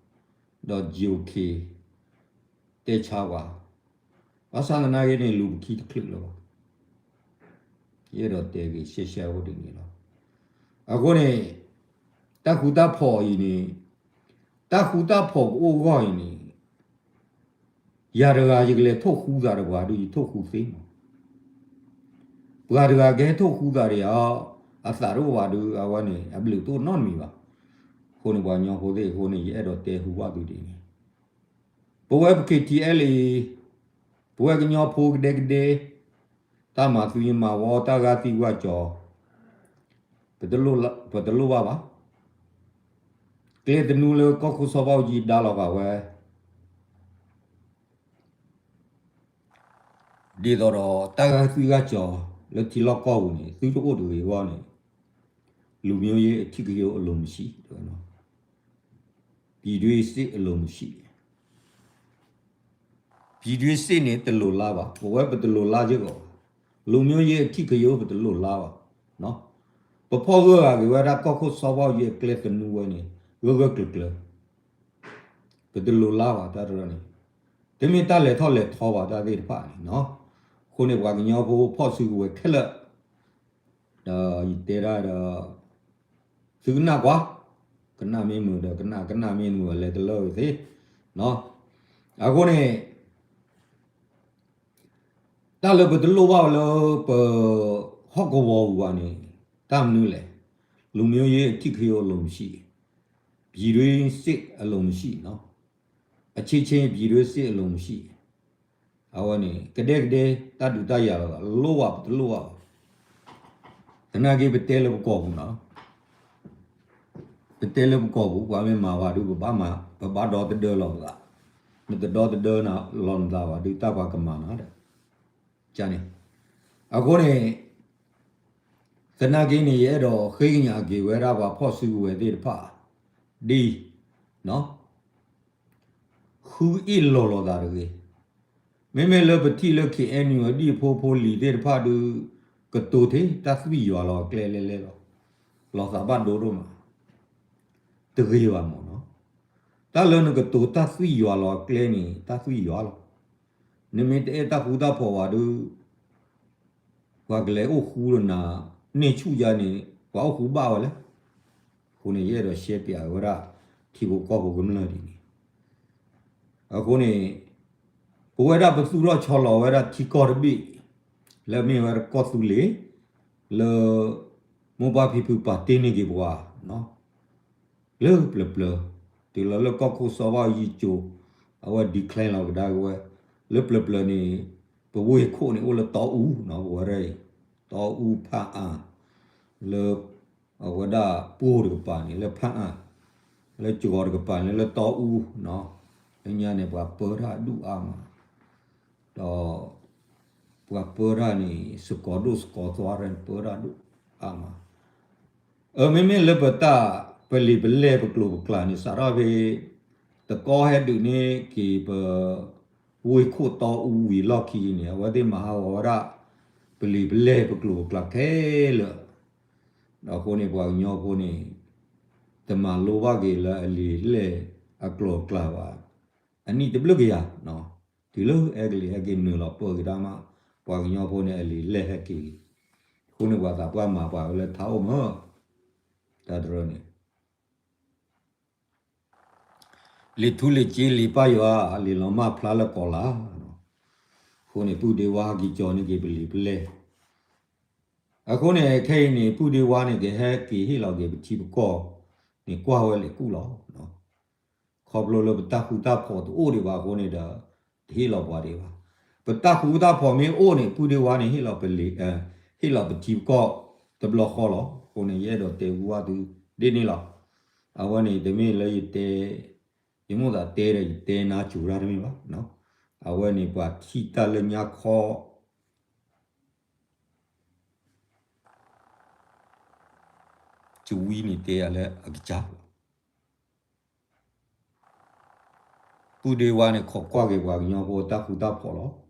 လ့ၤ ဒီး ယိၤခ့ၣ် တဲဆါပှၤ, ဘၣ်ဆၣ်သနာ်က့န့ၣ် လူၤပခံတချုးလၢၤဘၣ်. ယအဲၣ်ဒိးတဲဂ့ၤရှဲရှဲအိၣ်ဒ်န့ၣ်လီၤ. အဃိန့ၣ် တၢ်ဃူတၢ်ဖိးအံၤန့ၣ် တၢ်ဃူတၢ်ဖိးကအိၣ်အဂီၢ်အံၤန့ၣ် ယၤတဂၤယကလဲၤထိၣ်ဃူသးဒီးပှၤဒုး ယထိၣ်ဃူသ့မး. ပှၤတဂၤကဟဲထိၣ်ဃူသးဒီးယၤ အသးတအိၣ်ဘၣ်ဒုး အဝဲန့ၣ် အဘျုးတအိၣ်နီတမံၤဘၣ်. အဃိန့ၣ် ပှၤကညီဖိသ့ၣ်အဃိန့ၣ် ယအဲၣ်ဒိးတဲဟူဘၣ်သုဒ်န့ၣ် ပဝဲပ ခ့ၣ်ထံအဲလ်အ့ ပဝဲကညီဖိကဒဲကဒဲ တၢ်မၤသံမၤဝီ တၢ်ဂာ်သံဂာ်ကၠီၤ ပတလိၣ်ဘၣ်ဘၣ်. ကျဲသနူလၢကီၢ်ခိၣ်စီၤဘၣ်အူကၠံဒါလီၤဂာ်ဝဲ ဒ်သိးဒီးတၢ်ဂာ်သံဂာ်ကၠီၤလၢထံလီၢ်ကီၢ်ပူၤန့ၣ် သုတအိၣ်တဂ့ၤအဂီၢ်န့ၣ် လူမျိုးရေးအဓိကရုဏ်းအလိုမရှိ ပြည်တွင်းစစ်အလိုမရှိ ပြည်တွင်းစစ်န့ၣ် တလိၣ်လါဘၣ်, ပဝဲပတလိၣ်လါစ့ၢ်ကီးဘၣ်, လူမျိုးရေးအဓိကရုဏ်း ပတလိၣ်လါဘၣ်. ပဖီၣ်ဂၢၢ်ဂၤက့ၤဝဲဒၣ်ကီၢ်ခိၣ်စီၤဘၣ်အူကၠံအကျဲသနူဝဲန့ၣ် ဂၢၢ်ဂၢၢ်ကျၢၤကျၢၤ ပတလိၣ်လါဘၣ်တၢ်တရၢန့ၣ်, တမ့ၢ်တၢ်လဲၤထီၣ်လဲၤထီဘၣ်တၢ်သ့ၣ်တဖၣ်န့ၣ်. အဃိန့ၣ် ပှၤကညီဖိဖီၣ်စုကဝဲၤခဲလၢာ် ဒီးယတဲဒၣ်ဒီး သုကနၣ်ကွၢ်, ကနၣ်မ့ၢ်မုာ်ဒီးကနၣ်, ကနၣ်မ့ၢ်မုာ်လဲၤတလၢဝံၤသ့. အဃိန့ၣ် တၢ်လၢပတလိၣ်ဘၣ်လၢပဟီၣ်ကဝီၤပူၤဘၣ်န့ၣ် တၢ်မနုၤလဲၣ်, လူမျိုးရေးအဓိကရုဏ်းအလိုမရှိ, ပြည်တွင်းစစ်အလိုမရှိ, အချင်းချင်း ပြည်တွင်းစစ်အလိုမရှိ, အဝဲန့ၣ် ကဒဲကဒဲ တၢ်ဒုးတၢ်ယၤလီၤ လိၣ်ဘၣ်ပတလိၣ်ဘၣ်ဘၣ်. သနာ်က့ပတဲလၢပကိာ်ပူၤနီၤ, ပတဲလၢပကီၢ်ပူၤ ပှၤမ့ၢ်မၤဝဲဒုး ပဘၣ်မၤ ပဘၣ်ဒီသဒၢလီၤပသး, နတဒီသဒၢနၤလီၤနသးဘၣ်ဒုး တၢ်ပှၤကမၤနၤဒီး န့ၣ်, အဃိန့ၣ် သနာ်က့န့ၣ် ယအဲၣ်ဒိးဃ့ကညးက့ၤဝဲဒၣ်ပှၤဖီၣ်စုကဝဲၤသ့ၣ်တဖၣ် ဒ် ဃုအ့ၣ်လိာ်လိာ်သးတဂ့ၤ. မ့မ့ၢ်လၢပထံၣ်လၢ ခ့ၣ်အဲၣ်ယူၣ် အဒံၣ်ဖိဖိလံၤသ့ၣ်တဖၣ်ဒုး ကတိၤထဲတၢ်သွံၣ်ယွၤလီၤအကျဲလဲၣ်လဲၣ်လီၤ. လီၤသးဘၣ်ဒိဒိၣ်မး တဂ့ၤဘၣ်မ့ၢ်နီၤ. တၢ်လၢနကတိၤတၢ်သွံၣ်ယွၤလီၤအကျဲန့ၣ် တၢ်သွံၣ်ယွၤလီၤ. နမ့ၢ်တအဲၣ်တၢ်ဃူတၢ်ဖိးဘၣ်ဒုး ပှၤကလဲၤအိၣ်ဃူဒီးနၤ န့ၢ်ဆူၣ်ယါန့ၣ် ပှၤအိၣ်ဃူဘၣ်ဝဲလဲၣ်. အဃိန့ၣ် ယအဲၣ်ဒိးရှဲပၠးဝဲဒၣ် ထံဖိကီၢ်ဖိကမျၢၢ်ဒ်န့ၣ်. အဃိန့ၣ် ပဝဲဒၣ်ပသူၣ်ထီၣ်ဆီလီၤဝဲဒၣ်ထံကီၢ်တဘ့ၣ် လၢမ့ၢ်ဝဲဒၣ်ကီၢ်သူလ့ၤ လၢ မိၢ်ပၢ်ဖံဖုပာ်တ့ၢ်န့ၢ်က့ၤပှၤ လၢပျၢၤပျၢၤ တုၤလီၤလၢကီၢ်ခိၣ်စီၤဘၣ်ယံၤကၠိၤ အဝဲ decline လီၤကဒါက့ၤဝဲ လၢပျၢၤပျၢၤန့ၣ် ပဝ့ၢ်ခိၣ်န့ၣ်အိၣ်လၢတီအူနီၤ ပဝဲဒၣ်အံၤ တီအူဖၣ်အၣ် လၢ အဝဲဒၣ်ပှိၢ်တကပၤန့ၣ် လၢဖၣ်အၣ် လၢကဂီၤတကပၤန့ၣ် လၢတီအူနီၤ လၢညါန့ၣ် ပှၤပၢတၢ်ဒူၣ်အါမး ဒီး ပှၤပၢတၢ်န့ၣ် စကိးဒိၣ်စကိးသွါ ပၢတၢ်ဒူၣ်အါမး အၢ မ့မ့ၢ်လၢပတၢ် ပလံာ်ပလဲၢ်ပကျိာ်ပကျါန့ၣ် စးထီၣ်ဖဲ တကီဟဲဒုးန့ၢ်က့ၤပ ဝ့ၢ်ခိၣ်တီအူဝံၤလီၢ်ခံန့ၣ် အဝဲသ့ၣ်မၤဟးဂီၤဝဲဒၣ် ပလံာ်ပလဲၢ်ပကျိာ်ပကျါခဲလၢာ် ဒီးအဃိန့ၣ် ပှၤကညီဖိန့ၣ် တမၤလိဘၣ်က့ၤလၢအလံာ်လဲၢ်အကျိာ်အကျါဘၣ် အနံၣ်တဘျုးကယၤ တုၤလၢအဲကလံးဟဲက့ၤနုာ်လီၤပၢက့ၤတၢ်မး ပှၤကညီဖိန့ၣ် အလံာ်လဲၢ်ဟဲက့ၤ အဃိန့ၣ် ပှၤသးပှၢ်မၤပှၤဝဲလၢထးအိၣ်မး တၢ်တရၢန့ၣ် လံာ်ထူလံာ်ကၠ့လံာ်ပၢ်ယွၤ လံာ်လီၤမၢ်ဖျါလၢကီးလါ အဃိန့ၣ် ပုၢ်ဒ့ဝါဟဲက့ၤကၠီန့ၢ်က့ၤပလံာ်ပလဲၢ် အဃိန့ၣ် ခဲအံၤန့ၣ် ပုၢ်ဒ့ဝါန့ၣ် ကဟဲက့ၤဟ့ၣ်လီၤက့ၤပထံပကီၢ်န့ၣ် ကွၢ်ဝဲလဲၤကူၣ်လီၤ ခီဖျိလၢပတၢ်ဃူတၢ်ဖိးတအိၣ်ဒံးဘၣ်အဃိန့ၣ်ဒီး တဟ့ၣ်လီၤပှၤဒံးဘၣ်. ပတၢ်ဃူတၢ်ဖိးမ့ၢ်အိၣ်န့ၣ် ပုၢ်ဒ့ဝါန့ၣ် ဟ့ၣ်လီၤပလံာ် ဟ့ၣ်လီၤပထံပကီၢ်တဘျီဃီလီၤ. အဃိန့ၣ် ယအဲၣ်ဒိးတဲဝူဝါသုဒ်န့ၣ်လီၤ. အဝဲန့ၣ် တမ့ၢ်လၢယတဲ ယမိၣ်သးတဲဒီး ယတဲနါစိၤတၢ်တမ့ၢ်ဘၣ်. အဝဲန့ၣ် ပှၤထံၣ်တၢ်လၢညါခီ ကဝံန့ၣ်တဲယၤလၢအကစၢ်လီၤ. ပုၢ်ဒ့ဝါန့ၣ် ခိးကွၢ်က့ၤပှၤကညီဖိတၢ်ဃူတၢ်ဖိးလီၤ.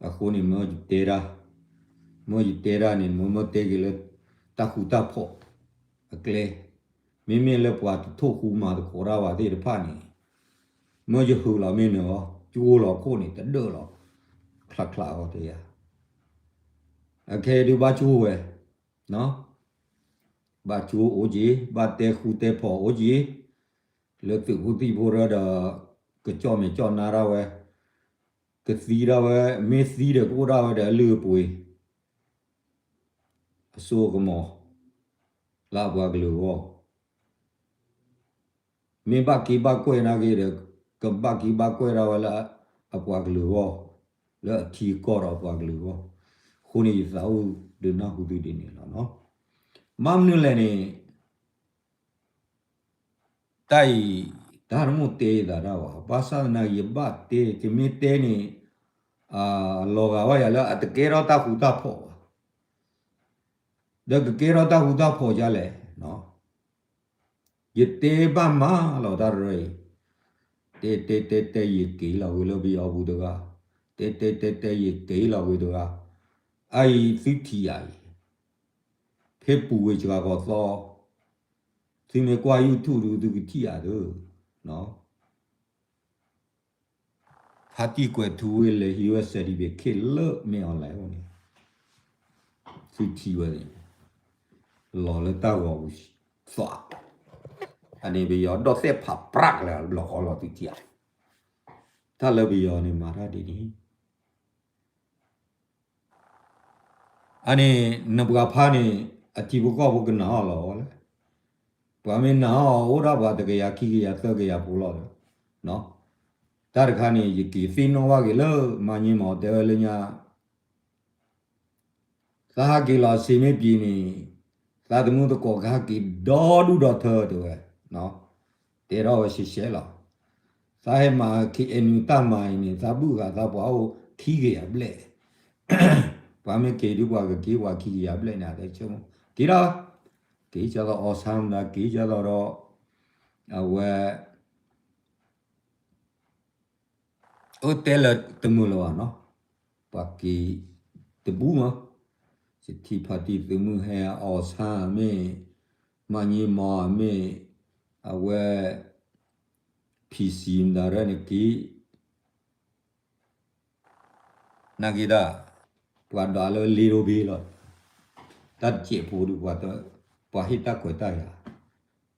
အဃိန့ၣ် မ့ၢ်ယတဲဒၣ်, မ့ၢ်ယတဲဒၣ်န့ၣ် မ့ၢ်မ့ၢ်တဲက့ၤလၢ တၢ်ဃူတၢ်ဖိးအကျဲ, မ့မ့ၢ်လၢပှၤတထိၣ်ဃူမၤသကိးတၢ်ဝဲသ့ၣ်တဖၣ်န့ၣ်, မ့ၢ်ယဟုးလီၤမ့ၢ်နၢၤအီၤ, ကၠိလီၤခိၣ်န့ၣ် တဒၢးလီၤ, ချးချးအီၤတဲယၤ, အခဲအံၤဒုးဘၣ်ကၠိဝဲ ဘၣ်ကၠိအိၣ်က့ၤ, ဘၣ်တဲဃူတဲဖိးအိၣ်က့ၤ, လၢသုးဖိသံၣ်ဖိရၢဒီး ကကၠီၣ်မဲာ်ကၠီၣ်နါဒၣ်ဝဲ, ကသံဒၣ်ဝဲ, မ့ၢ်သံဒီးကအိၣ်ဒၣ်ဝဲဒီးအလုၢ်အပှ့ၤ, အစိအကမီၤ, လၢအပှၤကလုာ်အဂီၢ် မ့ၢ်ဘၣ်က့ဘၣ်ကွဲၢ်နာ်က့ဒီး ကဘၣ်က့ဘၣ်ကွဲၢ်ဒၣ်ဝဲလၢအပှၤကလုာ်အဂီၢ်, လၢအထံအကီၢ်ဒီးအပှၤကလုာ်အဂီၢ်, အဃိန့ၣ် ယသးအိၣ်ဒုးနၢ်ဟူသုဒ်န့ၣ်လီၤ. ဘၣ်မနုၤလဲၣ်န့ၣ် တၢ်အံၤ တၢ်တမိၣ်တဲယသးတၢ်ဘၣ်, ဘၣ်ဆၣ်သနာ်က့ ယဘၣ်တဲ, ယမ့ၢ်တဲန့ၣ် လီၤဂာ်ဘၣ်ယၤလၢအတကဲထီၣ်တၢ်ဃူတၢ်ဖိးဘၣ်, ဒီးကကဲထီၣ်တၢ်ဃူတၢ်ဖိးဒ်လဲၣ် ယတဲဘၣ်မးလီၤတၢ်တရၢအံၤ, တဲတဲတဲတဲ ယက့ၤလီၤဝံၤလၢပယီၤပူၤတဂၤ, တဲတဲတဲတဲ ယက့ၤလီၤဝံၤတဂၤ, အအံၤသုထံၣ်ယၤအံၤ, ဖဲပူၤဝဲစှၤကီးသီ, သုမ့ၢ်ကွၢ် YouTube ဒုး သုကထံၣ်ယၤသု, ဖါတံၢ်ကွဲးထူဝ့လၢဟံးဝဲ certificate လၢ မ့ၢ် online အိၣ်န့ၣ်, သုထံၣ်ဝဲန့ၣ်, လီၤလၢတၢ်ဂီၤပူၤသး, အန့ၣ်ပယီၤဒီၣ်သဲၣ်ဖးပြးကလဲာ် ဘျီဃီလီၤသုထံၣ်ဧါ, တၢ်လၢပယီၤန့ၣ်မၤတၢ်ဒ်န့ၣ် အန့ၣ် နပှၤဖါန့ၣ် အထံဖိကီၢ်ဖိကနာ်အီၤလီၤလဲၣ်, ပှၤမ့ၢ်နာ်အီၤအိၣ်ဒၣ်ပှၤတကယၤခံကယၤသၢကယၤဖိလီၤဒီး, တၢ်တခါန့ၣ် ယက့ၤသ့ၣ်နီၣ်ဘၣ်က့ၤလၢ မါည့မီၤတဲဝဲလၢညါ သးဟးက့ၤလီၤစ့မ့ၢ်ပံၤန့ၣ်, သ သးသမူသကိးကဟဲက့ၤဒီဒူၣ်ဒီထၢတဲဝဲ, တဲထီၣ်ဝဲရှဲရှဲလီၤ. သးဟဲမၤ ခ့ၣ်အဲၣ်ယူၣ် တၢ်မၤအံၤန့ၣ် သးဘူၣ်ဃာ်သးပှၤအိၣ်ခံကယၤဘျဲၣ်, ပှၤမ့ၢ်က့ၤဒုးပှၤကက့ၤပှၤခံကယၤဘျဲၣ်န့ၣ် အတဆိကမိၣ် က့ၤဒီး က့ၤကၢ်သိးအီၤဆါမတၤ က့ၤကၢ်သိးဒီး အဝဲ အၢ တဲလၢတမုာ်လၢၤဘၣ်နီၤ, ပှၤက့ၤတဘူးမး, ယထံၣ်ဖါတံၢ်သုးမုၢ်ဟဲ အီၤဆါမ့ၢ်, မၤညံမီၤမ့ၢ်, အဝဲ ဖံစံမတၤရၢန့ၣ်က့ၤ နာ်က့ၤတၢ်, ပှၤဒွးလၢလ့ရိဘ့လီၤ, တၢ်တစဲးဖိဒုး ပှၤဟ့ၣ်တၢ်ခွဲးတၢ်ယာ်,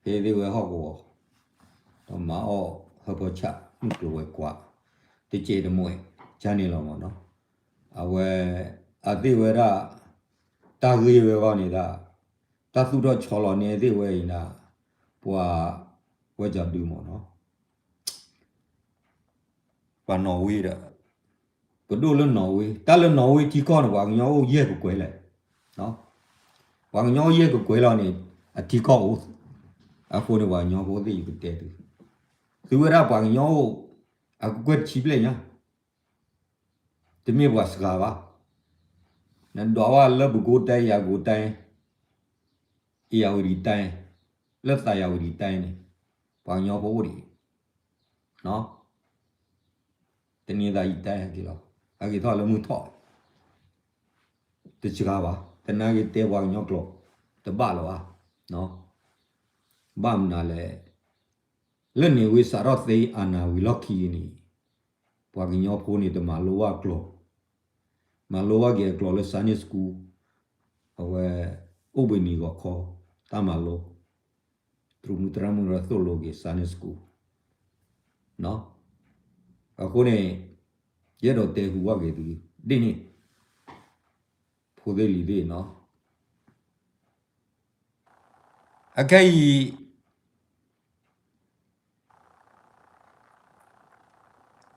ဖဲသ့ၣ်ဝဲဟီၣ်ကဝီၤ, ဒီးမၤအီၣ်ဟၢဖၢဆး မုၢ်ကျိၤဝဲၤကွာ်, တစဲးတမှဲး ကန့ၣ်လီၤမးနီၤ, အဝဲ အသ့ၣ်ဝဲဒၣ် တၢ်ဂ့ၢ်ဝဲဂီၢ်န့ၣ်ဒၣ်, တၢ်သူၣ်ထီၣ်ဆီလီၤန့ၢ်သ့ၣ်ဝဲအံၤဒၣ်, ပှၤ ဝဲကၠီဒုမးနီၤ ပှၤနီၣ်ဝ့ဒီး, ပဒိၣ်လၢနီၣ်ဝ့, တၢ်လၢနီၣ်ဝ့ထံကီၢ်န့ၣ် ပှၤကညီအိၣ်ယဲၢ်ကကွဲးလဲၣ်, ပှၤကညီအိၣ်ယဲၢ်ကကွဲးလီၤန့ၣ် အထံကီၢ်အိၣ်, အဃိန့ၣ်ပှၤကညီဖိသ့ၣ်ယကတဲသု, သုဝဲဒၣ်ပှၤကညီအိၣ်, အကကွဲးတဆံဘျဲၣ်ညါ, တမ့ၢ်ပှၤစှၤဘၣ်, နဒွးဝဲလၢပဲခူးတိုင်း ရန်ကုန်တိုင်း, ဧရာဝတီတိုင်း, လၢသာယာဝတီတိုင်းန့ၣ်, ပှၤကညီဖိအိၣ်ဒံး, တနင်္သာရီတိုင်းဟဲက့ၤလီၤ, ဟဲက့ၤထီၣ်လၢမုၢ်ထီၣ်, တစှၤဘၣ်, တနာ်က့ၤတဲပှၤကညီကျိာ်, တဘၣ်လၢၤဘၣ်, ဘၣ်မနုၤလဲၣ်, လၢန့ၣ်ဝ့စးထီၣ်သ့အနၤဝံၤလီၢ်ခံန့ၣ်, ပှၤကညီဖိန့ၣ်တမၤလိဘၣ်ကျိာ်, မၤလိဘၣ်က့ၤအကျိာ်လၢ Sunday school, အဝဲ အိၣ်ဘှံးနံၤဂီၤခီ, တၢ်မၤလိ, သရၣ်မုၣ်သရၣ်မုၣ်ဒီးသိၣ်လိက့ၤ Sunday school, အဃိန့ၣ်, ယအဲၣ်ဒိးတဲဟူဘၣ်က့ၤသု, ဒ်န့ၣ်, ဖိသ့ၣ်လံၤသ့ၣ်နီၤ, အခဲအံၤ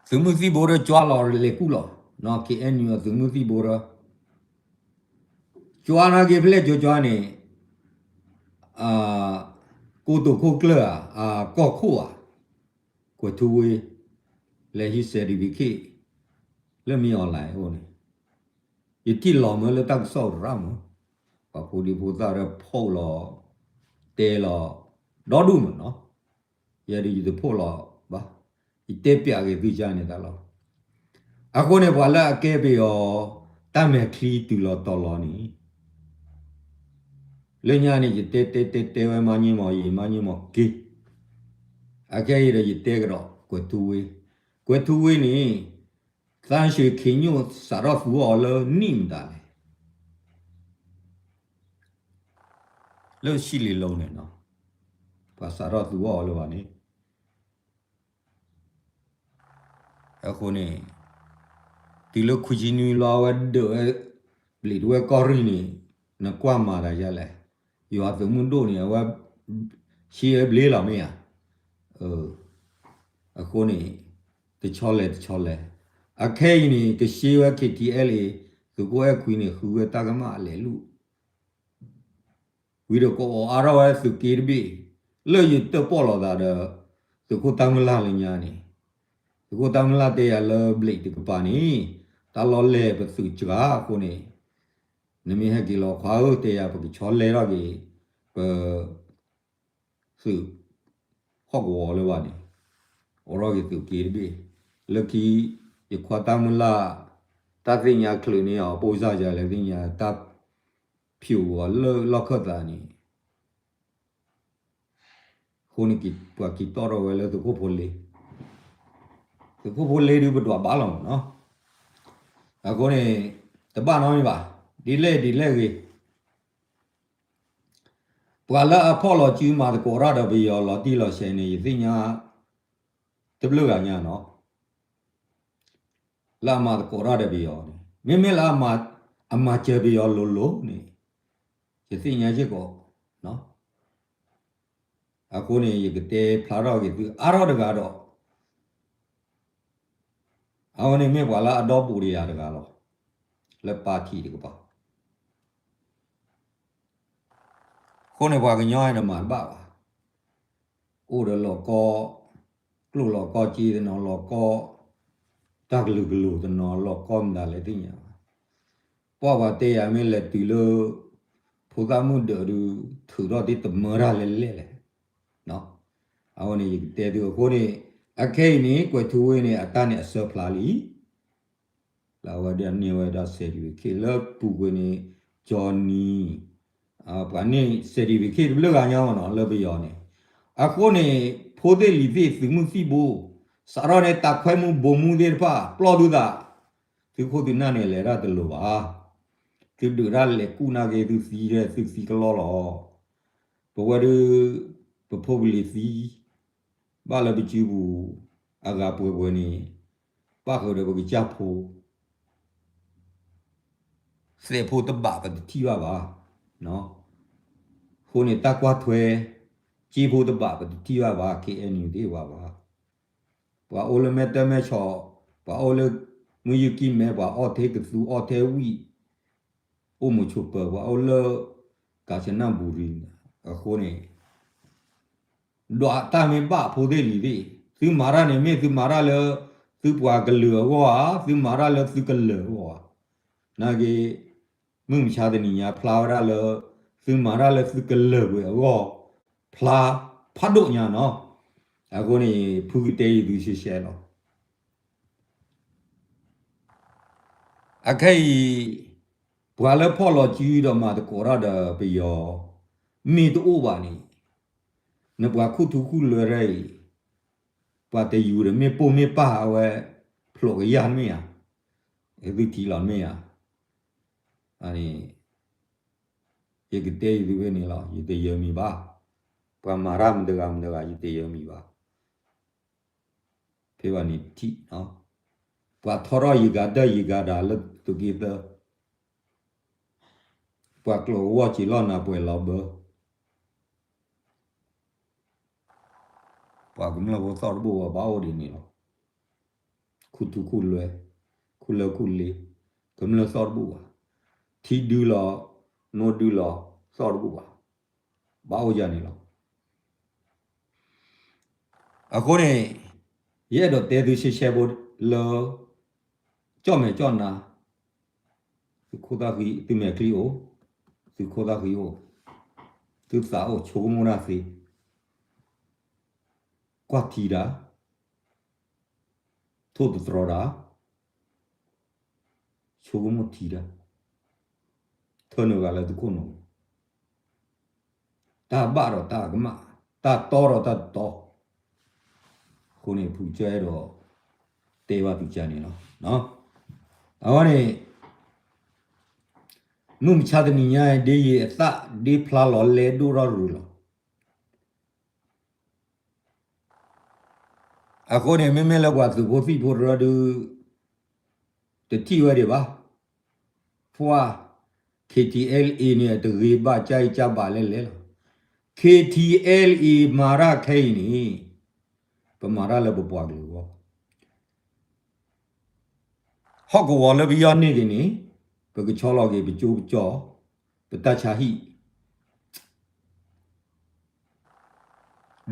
သုးမုၢ်သံၣ်ဘိဒီးကွၢ်လီၤလဲၤကူၣ်လီၤ, က့ၤအဲၣ်နံၤအီၤသုးမုၢ်သံၣ်ဘိဒီး, ကွၢ်နာ်က့ၤဖဲလဲၣ်ကွၢ်ကွၢ်န့ၣ်, ကိတိာ်ခိၣ်ကျၢၢ်ဧါ, အကီၢ်ခိၣ်ဧါ, ကွဲၤထူဝ့, လဲၤဟံး certificate လၢ မင်းအောင်လှိုင် အအိၣ်န့ၣ်, ယထံၣ်လီၤမၢလၢတၢ်ကစီၣ်ရၣ်မး, ပှၤဖိဒံဖိသၣ်ဒီးဖီၣ်လီၤ, တဲလီၤ, ဒီဒူၣ်မးနီၤ, ယဲဒၣ်ယတဖီၣ်လီၤဘၣ်, ယတဲပျးက့ၤသုကါန့ၣ်တၢ်လီၤ, အဃိန့ၣ်ပှၤလၢအကဲပယီၤ, တၢ်မဲာ်ချံတုၤလီၤတီၤလီၤန့ၣ် လၢညါန့ၣ် ယတဲတဲတဲတဲဝဲမၤညံမီၤ ယမၤညံမီၤက့ၤ, အခဲအံၤဒီးယတဲကဒီး ကွဲၤထူဝ့, ကွဲၤထူဝ့န့ၣ်, သန်းရွှေ ခင်ညွန့် စးထီၣ်သူအီၤလၢနံၣ်မတၤလဲၣ်, လၢ ရှစ်လေးလုံး န့ၣ်နီၤ, ပှၤစးထီၣ်သူအီၤလၢၤဘၣ်န့ၣ် အဃိန့ၣ်, တုၤလၢခွံဆံနွံလီၤ အဝဲဒၢးဝဲ, ဘျံးတဝဲကီၢ်ရ့ၣ်န့ၣ်, နကွၢ်မၤတၢ်ယါလဲၣ်, ယွၤသုးမုၢ်ဒိၣ်န့ၣ် အဝဲ, ဆှၢဝဲဘျ့လီၤမ့ၢ်ဧါ, အဃိန့ၣ်, တဆီလဲၣ်တဆီလဲၣ်, အခဲအံၤန့ၣ် ကရှဲဝဲ KTLA သုးခိၣ်အဲၣ်ခွံန့ၣ် ဃုဝဲတၢ်ကမၣ်အလဲၤလူၢ် ဝံၤဒီးကအီၣ်အါထီၣ်ဝဲသုးက့တဘ့ၣ်, လၢယတၢၣ်ပီၣ်လိာ်သးဒီး, သုးခိၣ်တၢ်မုၢ်လၢ်လၢညါန့ၣ်, သုးခိၣ်တၢ်မုၢ်လၢ်တဲယၤလၢဘျံးတကပၤန့ၣ်, တၢ်လီၢ်လဲၢ်ပသုးစှၤအဃိန့ၣ်, နမ့ၢ်ဟဲက့ၤလီၤခွါဧၢ တဲယၤပကဆီလဲထီၣ်က့ၤ, ပ သုး, ဟီၣ်ကဝီၤလၢၤဘၣ်န့ၣ်, အိးထီၣ်က့ၤသုးက့တဘ့ၣ်, လၢခံ, ယခွါတၢ်မုၢ်လၢ်, တၢ်သ့ၣ်ညါချုးန့ၢ်အီၤ ပိၢ်စၢ်ယၤလဲၤသ့ၣ်ညါတၢ်ဖၠူးအီၤလၢလီၢ်ခၢၣ်သးန့ၣ်, အဃိန့ၣ် ပှၤက့ၤတီၣ်ထီၣ်ဝဲလၢသုးခိၣ်ဖိလ့, သုးခိၣ်ဖိလ့ဒုးပဒွးဘၣ်လီၤမးနီၤ, အဃိန့ၣ်, တဘၣ်နီတမံၤဘၣ်, ဒ်လဲၣ်ဒ်လဲၣ်ဂ့ၤ ပှၤလၢအဖီၣ်လီၤစုမၤသကိးတၢ်ဒီးပယီၤလီၤတံၢ်လီၤဆဲးန့ၣ် ယသ့ၣ်ညါ တဘျုးဂၤညါနီၤ, လၢအမၤသကိးတၢ်ဒီးပယီၤန့ၣ် မ့မ့ၢ်လၢအမၤစၢၤပယီၤလိၤလိၤန့ၣ် ယသ့ၣ်ညါစ့ၢ်ကီး, အဃိန့ၣ် ယကတဲဖျါထီၣ်က့ၤသုအါထီၣ်တဂၤဒီး အဝဲန့ၣ်မ့ၢ်ပှၤလၢအဒီဘူးဒီးယၤတဂၤလီၤ, လၢပၢ်ထံးတကပၤ, အဃိန့ၣ်ပှၤကညီန့ၣ်မၤတဘၣ်ဘၣ်, အိၣ်ဒီးလီၤကီ, ကျိၣ်လီၤကီ စ့တနီၤလီၤကီ, တၢ်ကလုာ်ကလိာ်တနီၤလီၤကီမတၤလဲၣ်သ့ၣ်ညါဘၣ်. ပှၢ်ပှၤတဲယၤမ့ၢ်လဲၤတုၤလၢ ဖိသၣ်မုၣ်ဒၢးဒုး ထုးထီၣ်သ့ၣ်တမၢတၢ်လဲၤလဲၣ်လဲၣ်. အဃိန့ၣ် ယကတဲသုအဃိန့ၣ်, အခဲအံၤန့ၣ် ကွဲးထူဝ့န့ၣ် အတၢ်န့ၣ်အဆၢဖျါလံ လၢအဝဲဒၣ်န့ၢ်ဝဲဒၣ် certificate လၢပူၤကွံာ်န့ၣ် ကၠီနံၤ, ပှၤန့ၢ် certificate တဘျုးဂၤညါမ့ၢ်နီၤ လၢပယီၤန့ၣ်. အဃိန့ၣ် ဖိသ့ၣ်လံၤသ့ၣ် သုးမုၢ်သံၣ်ဘိ, စးထီၣ်န့ၣ် တၢ်ခွဲမူဘိမူသ့ၣ်တဖၣ် ပျီဒုးသး, သုခိၣ်သုနၢ်န့ၣ် လဲၤတၢ်တလိၤဘၣ်. သုဒုးတၢ်လဲၤကူၣ်နာ်က့ သုသံဒီးသုသံကလီလီၤ. ပဝဲဒုး ပဖိပလံၤသံ ဘၣ်လၢပစုပူၤ အဂၤပှဲၤပှဲၤန့ၣ် ပၣ်ဃုာ်ဒီးပကစၢ်ဖိ သဲးဖိတဘးပတထံၣ်ဘၣ်ဘၣ်. အဃိန့ၣ် တၢ်ကွၢ်ထွဲ က့ဖိတဘးပတထံၣ်ဘၣ်ဘၣ် K N U သ့ၣ်ဘၣ်ဘၣ်. ပှၤအိၣ်လၢမဲာ်တၢ်မဲာ်ဆီး, ပှၤအိၣ်လၢ မုၢ်ယုၢ်ကံၢ်မဲ, ပှၤအိၣ်ထဲကသူ, အိၣ်ထဲဝံၣ်, အိၣ်မိၤဆိးပၢၤ, ပှၤအိၣ်လၢ ကၣ်စနၣ်ဘူရံၤန့ၣ် အဃိန့ၣ် ဒွးတၢ်မ့ၢ်ဘၣ်ဖိသ့ၣ်လံၤသ့ၣ်, သုမၤတၢ်န့ၣ်မ့ၢ်သုမၤတၢ်လၢ သုပှၤကလုာ်အဂီၢ်ဧါ, သုမၤတၢ်လၢသုကလၢၤအဂီၢ်ဧါ. နာ်က့ မုၢ်မဆါတနံၤညါဖျါဝဲဒၣ်လၢ သုမၤတၢ်လၢသုကလၢၤကွံာ်အဂီၢ် ဖျါဖးဒိၣ်ညါနီၤ. အဃိန့ၣ် ဖုကတဲယသုရှဲရှဲလီၤ. အခဲအံၤ ပှၤလၢဖီၣ်လီၤစုဒီးမၤသကိးတၢ်ဒီးပယီၤ မ့ၢ်တအိၣ်ဘၣ်န့ၣ်, နပှၤခူၣ်ထူခူၣ်လွဲတၢ်အံၤ ပှၤတယူၤဒီးမ့ၢ်ပိၢ်မ့ၢ်ပၢ်အဝဲ ဖျိးကယၢ်မ့ၢ်ဧါ, သုထံၣ်လီၤမ့ၢ်ဧါ. န့ၣ် ယကတဲယသုဖဲန့ၣ်လီၤ, ယတယၢမံၤဘၣ်. ပှၤမၤတၢ်မတၤတဂၤမတၤတဂၤ ယတယၢမံၤဘၣ်. ဖဲဘၣ်န့ၣ်တထံၣ်, ပှၤထီထီၣ်ယံၤကၤတၢၢ်ယံၤကၤတၢ်လၢသုးက့သၢ, ပှၤကျိးကဝီၤစံးလီၢ်နၤပှဲၤလီၤဘၢ ပှၤကမျၢၢ်ဖိသီၣ်တဘူၣ်ဘၣ် ဘၣ်အိၣ်ဒ်န့ၣ်လီၤ. ခူၣ်ထူခူၣ်လွဲ, ခူၣ်လၢခူၣ်လ့, ကမျၢၢ်သီၣ်တဘူၣ်ဘၣ်. ထံဒုလီၤ, နိဒုလီၤ, သီၣ်တဘူၣ်ဘၣ်, ဘၣ်အိၣ်ယၤန့ၣ်လီၤ. အဃိန့ၣ် ယအဲၣ်ဒိးတဲသုရှဲရှဲဖိလၢ ကၠီၣ်မဲာ်ကၠီၣ်နါ, သုခိၣ်သၣ်ဃံ, သုမဲာ်ချံအိၣ်, သုခိၣ်သၣ်ဃံအိၣ်, သုသးအိၣ်ဆိကမိၣ်တၢ်သ့, ကွၢ်ထံတၢ်, ထိၣ်သတြီၤတၢ်, ဆိကမိၣ်ထံတၢ်, ထၢနုာ်ဂၤလၢသုခိၣ်နူာ်, တၢ်ဘၣ်ဒီးတၢ်ကမၣ်, တၢ်တီဒီးတၢ်တတီ, အဃိန့ၣ် ဖုကစၢၢ်အဲၣ်ဒိး တဲဘၣ်သုကါန့ၣ်လီၤ. အဝဲန့ၣ် မုၢ်မဆါတနံၤညါ ဒ်ယံၤအသၣ်ဒ့ဖျါလီၤလဲဒိၣ်ထီၣ်ရူၤလီၤ. အဃိန့ၣ် မ့မ့ၢ်လၢပှၤသုးဖိသံၣ်ဖိတရၢဒုး တထံၣ်ဝဲဒံးဘၣ်. ပှၤ K T L A န့ၣ် တဂ့ၤဘၣ်ကၢ်အံၤကၢ်ဘၣ်လဲၣ်လဲၣ်လီၤ. K T L A မၤတၢ်ခဲအံၤန့ၣ် ပမၤတၢ်လၢပပှၤကလုာ်အဂီၢ် ဟီၣ်ကဝီၤလၢပယီၤန့ၢ်က့ၤန့ၣ် ပကဆီလီၤက့ၤပကၠိပကၠီ, ပတၢ်ဆါဟံၣ်,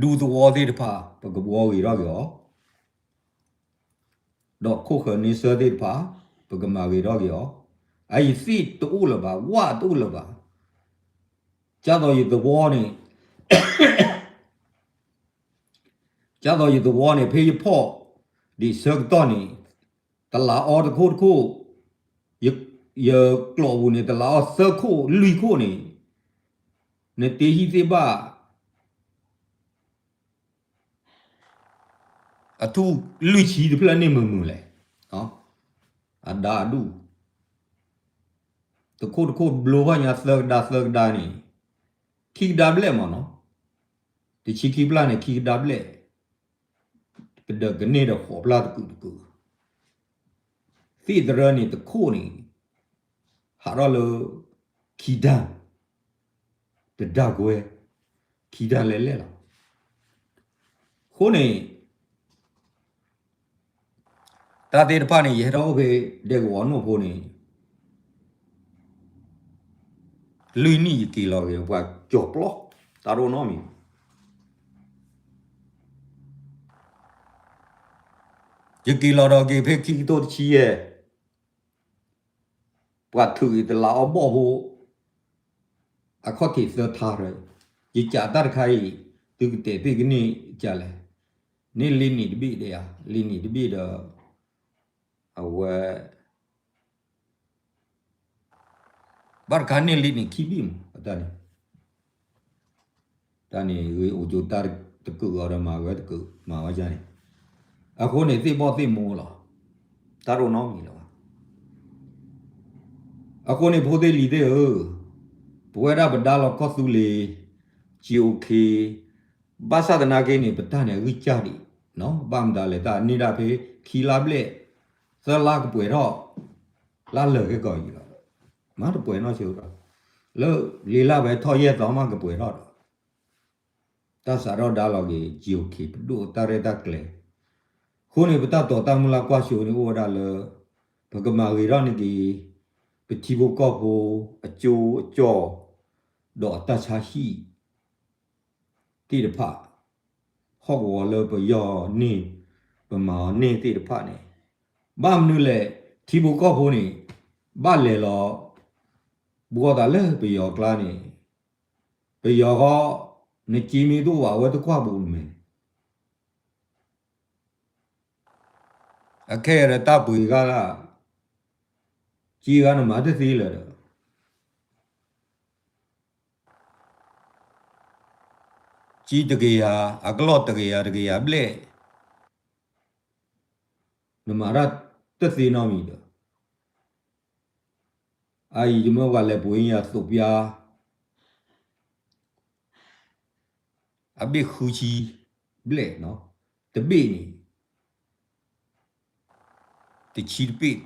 ဒူသဝီသ့ၣ်တဖၣ် ပကဘှီဂ့ၤထီၣ်က့ၤအီၤ, ဒီးခိၣ်ဃၢၤန့ဆၢသ့ၣ်တဖၣ် ပကမၤဂ့ၤထီၣ်က့ၤအီၤ, အအံၤသ့ၣ်တအိၣ်လၢၤဘၣ်, ဝၣ်တအိၣ်လၢၤဘၣ်. ကၢ်သိးယသဝီန့ၣ် ကၢ်သိးယသဝီန့ၣ် ဖဲယဖီၣ်ဒံးဆၢကတီၢ်န့ၣ် တလးအီတခိၣ်တခိၣ်, ယကျိးပူၤန့ၣ် တလးအီသၢခိၣ်လွံၢ်ခိၣ်န့ၣ် နတ့ဟံၣ်သ့ၣ်ဘၣ် အထူၣ်လွံၢ်ဆံတဖျၢၣ်န့ၣ်မုာ်မုာ်လဲၣ်, အဒါအဒူၣ်, တခိၣ်တခိၣ်ဘျိဖၣ်ညါသၢကဒါသၢကဒါန့ၣ်, ခံကဒါဘျဲၣ်မးနီၤ, တဆံခံပျၢ်န့ၣ် ခံကဒါဘျဲၣ်, ပဒၢးကန့ၢ်ဒီးဃိးပျၢ်တကုာ်တကုာ်, သ့ၣ်တရၢန့ၣ်တခိၣ်န့ၣ် ဟးထီၣ်လၢ ခံဒါ တဒါကွဲ, ခံဒါလဲၣ်လဲၣ်လီၤ. အဃိန့ၣ် တၢ်သ့ၣ်တဖၣ်န့ၣ် ယဟဲထီၣ်အိၣ်ဖဲဒဲကဝီၤနိၣ်ဖိန့ၣ် လွံၢ်နံၣ်ယက့ၤလီၤက့ၤ ပှၤကၠီၤပျီ တၢ်တအိၣ်နီတမံၤ. ယက့ၤလီၤဒီးက့ၤဖဲခံကထိတဆံယဲၢ်, ပှၤထုးအံၤတလးအီဘီၣ်ဖိ အခီၣ်ထံးသၢထါရၢ, ယကးတၢ်တခါအံၤ သုကတဲာ်ပ့ၢ်ကန့ၢ်ကလဲၣ်, န့ၢ်လံနံၤတဘ့ၣ်ဒဲဧါ, လံနံၤတဘ့ၣ်ဒီး အဝဲ ဘၣ်တခါန့ၢ်လံနံၤခံဘ့ၣ်မး အတၢ်န့ၣ် တၢ်န့ၣ်ဂ့ၤအိၣ်ကၠိတၢ်တကုးအီၤဒီးမၤဝဲတကုး မၤဝဲဒ်န့ၣ်, အဃိန့ၣ်သ့ၣ်ဘီၣ်သ့ၣ်မိၢ်လီၤ, တၢ်တအိၣ်နီတမံၤလၢၤဘၣ်. အဃိန့ၣ်ဖိသ့ၣ်လံၤသ့ၣ်ဧၢ, ပဝဲဒၣ်ပဒါလီၤကီၢ်သူလ့ၤ ကၠံအိၣ်ခ့, ဘၣ်ဆၣ်သနာ်က့န့ၣ် ပတၢ်န့ၣ်အဂံၢ်စၢ်ဒံး, ဘၣ်မတၤလဲၣ် တၢ်န့ၢ်ဒၣ်ဖဲခံလါဘျဲၣ် သၢလါကပှဲၤထီၣ် လါလၢာ်ခဲကိာ်အံၤလီၤ, မ့ၢ်တပှဲၤနီတဆၢဒီး လၢလံာ်လါဖဲထီၣ်ယဲၢ်သီမးကပှဲၤထီၣ်ဒီး တၢ်စးထီၣ်ဒါလီၤက့ၤ ကၠံအိၣ်ခ့ ပဒိၣ်တၢ်ရဲၣ်တၢ်ကျဲၤ, အဃိန့ၣ် ပတၢ်တိာ်တၢ်မုၢ်လၢ်ကွၢ်စိန့ၣ်အိၣ်ဝဲဒၣ်လၢ ပကမၤဂ့ၤထီၣ်န့ၢ်က့ၤ ပထံဖိကီၢ်ဖိအကၠိအကၠီၣ် ဒီးအတၢ်ဆါဟံၣ်သ့ၣ်တဖၣ် ဟီၣ်ကဝီၤလၢပယီၤန့ၢ် ပမၤအီၤန့ၢ်သ့ၣ်တဖၣ်န့ၣ်, ဘၣ်မနုၤလဲၣ် ထံဖိကီၢ်ဖိန့ၣ် ဘၣ်လဲၤလီၤ ဘှီသးလၢပယီၤကျါန့ၣ်, ပယီၤဃီ နကၠံမ့ၢ်တအိၣ်ဘၣ် အဝဲတကွၢ်ဘူးနမဲာ်န့ၣ်, အခဲအံၤဒီးတၢ်ပှ့ၤဂၤလၢ ကၠံဂၤနမၤတသ့လၢၤဒီး ကၠံတကယၤ အကလီၢ်တကယၤ တကယၤဘျဲၣ် နမၤတၢ်တသ့နီတမံၤဒီး အအံၤယမ့ၢ်ပှၤလဲၤပှ့ၤယၤသိးပျါ အဘ့ၣ်ဃုဆံဘျဲၣ်နီၤ, တဘ့ၣ်န့ၣ် တဆံတဘ့ၣ်,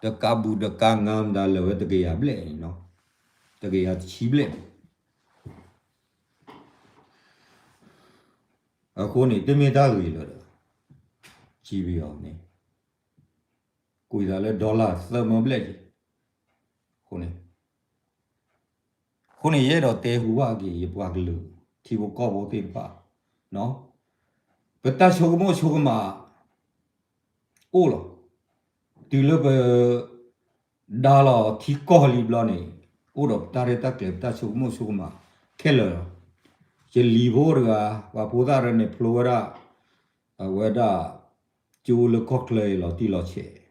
တကးဘူးတကးငါမတၤလဲၣ်ဝဲတကယၤဘျဲၣ်န့ၣ်နီၤ, တကယၤတဆံဘျဲၣ် အဃိန့ၣ် တမ့ၢ်တၢ်ဂ့ၤလၢၤဒီး ကၠံပယီၤန့ၣ် ကွံာ်သးလၢ dollar သၢမၢဘျဲၣ်က့ၤ, အဃိန့ၣ် အဃိန့ၣ် ယအဲၣ်ဒိးတဲဟူဘၣ်က့ၤ ယပှၤကလုာ် ထံဖိကီၢ်ဖိသ့ၣ်တဖၣ်, ပတၢ်ဆိကမိၣ်ဆိကမး အိၣ်လီၤ. တုၤလၢပ ဒါလီၤထံကီၢ်လံဘျီန့ၣ် အိၣ်ဒီးပတၢ်ရဲၣ်တၢ်ကျဲၤ ပတၢ်ဆိကမိၣ်ဆိကမးခဲလၢာ်လီၤ. ယလံၤဖိတဂၤ ပှၤဖိသၣ်ရၢန့ၣ် ဖျိဝဲဒၣ် အဝဲဒၣ် ကၠိလၢကီၢ်ချၢအံၤလီၤတံၢ်လီၤဆဲး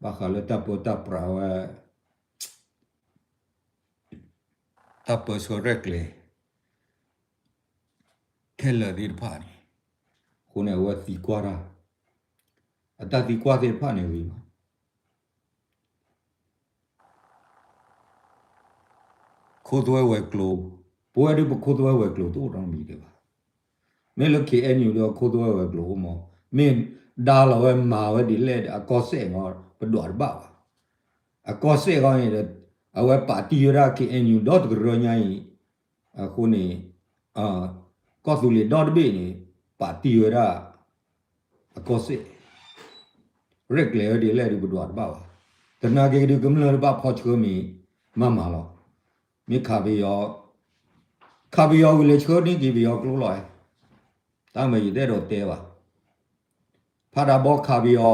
ဘၣ်ဃးလၢတၢ်ပၢတၢ်ပြးဝဲ တၢ်ပၢဆှၢရဲၣ်ကျဲၤ ခဲလၢာ်သ့ၣ်တဖၣ်န့ၣ်, အဃိန့ၣ် အဝဲသံကွၢ်တၢ်, အတၢ်သံကွၢ်သ့ၣ်တဖၣ်န့ၣ်ဂ့ၤမး, ခိသွဲဝဲၤကျိၤ, ပဝဲဒၣ်ပခိသွဲဝဲၤကျိၤတအိၣ်နီတမံၤဒံးဘၣ်. မ့ၢ်လၢ KNU ဒီးခိသွဲဝဲၤကျိၤအိၣ်မး, မ့ၢ်ဒါလီၤဝဲမၤဝဲဒ်လဲၣ်ဒီး အကီၢ်စဲၣ်ဂီၢ် ပဒွးတဘၣ်ဘၣ်. အကီၢ်စဲၣ်ဂီၢ်န့ၣ်ဒီး အဝဲပာ်တံၢ်ဝဲဒၣ် KNU ဒီတကရၢညါအံၤ, အဃိန့ၣ် ကီၢ်သူလ့ၤဒီတဘ့ၣ်န့ၣ် ပာ်တံၢ်ဝဲဒၣ် အကီၢ်စဲၣ်, ရဲၣ်ကျဲၤဝဲဒ်လဲၣ်ဒီးပဒွးတဘၣ်ဘၣ်. သနာ်က့ဒုးကမျၢၢ်တဘၣ်ဖီၣ်ဆှၢမ့ၢ်မၤမၤလီၤ. မ့ၢ်ခးပယီၤ, ခးပယီၤဝံၤလဲၤဆှၢန့ၢ်က့ၤပယီၤကျိလီၤ. တၢ်မ့ၢ်ယတအဲၣ်ဒိးတဲဘၣ်. ဖးဒးဘီခးပယီၤ,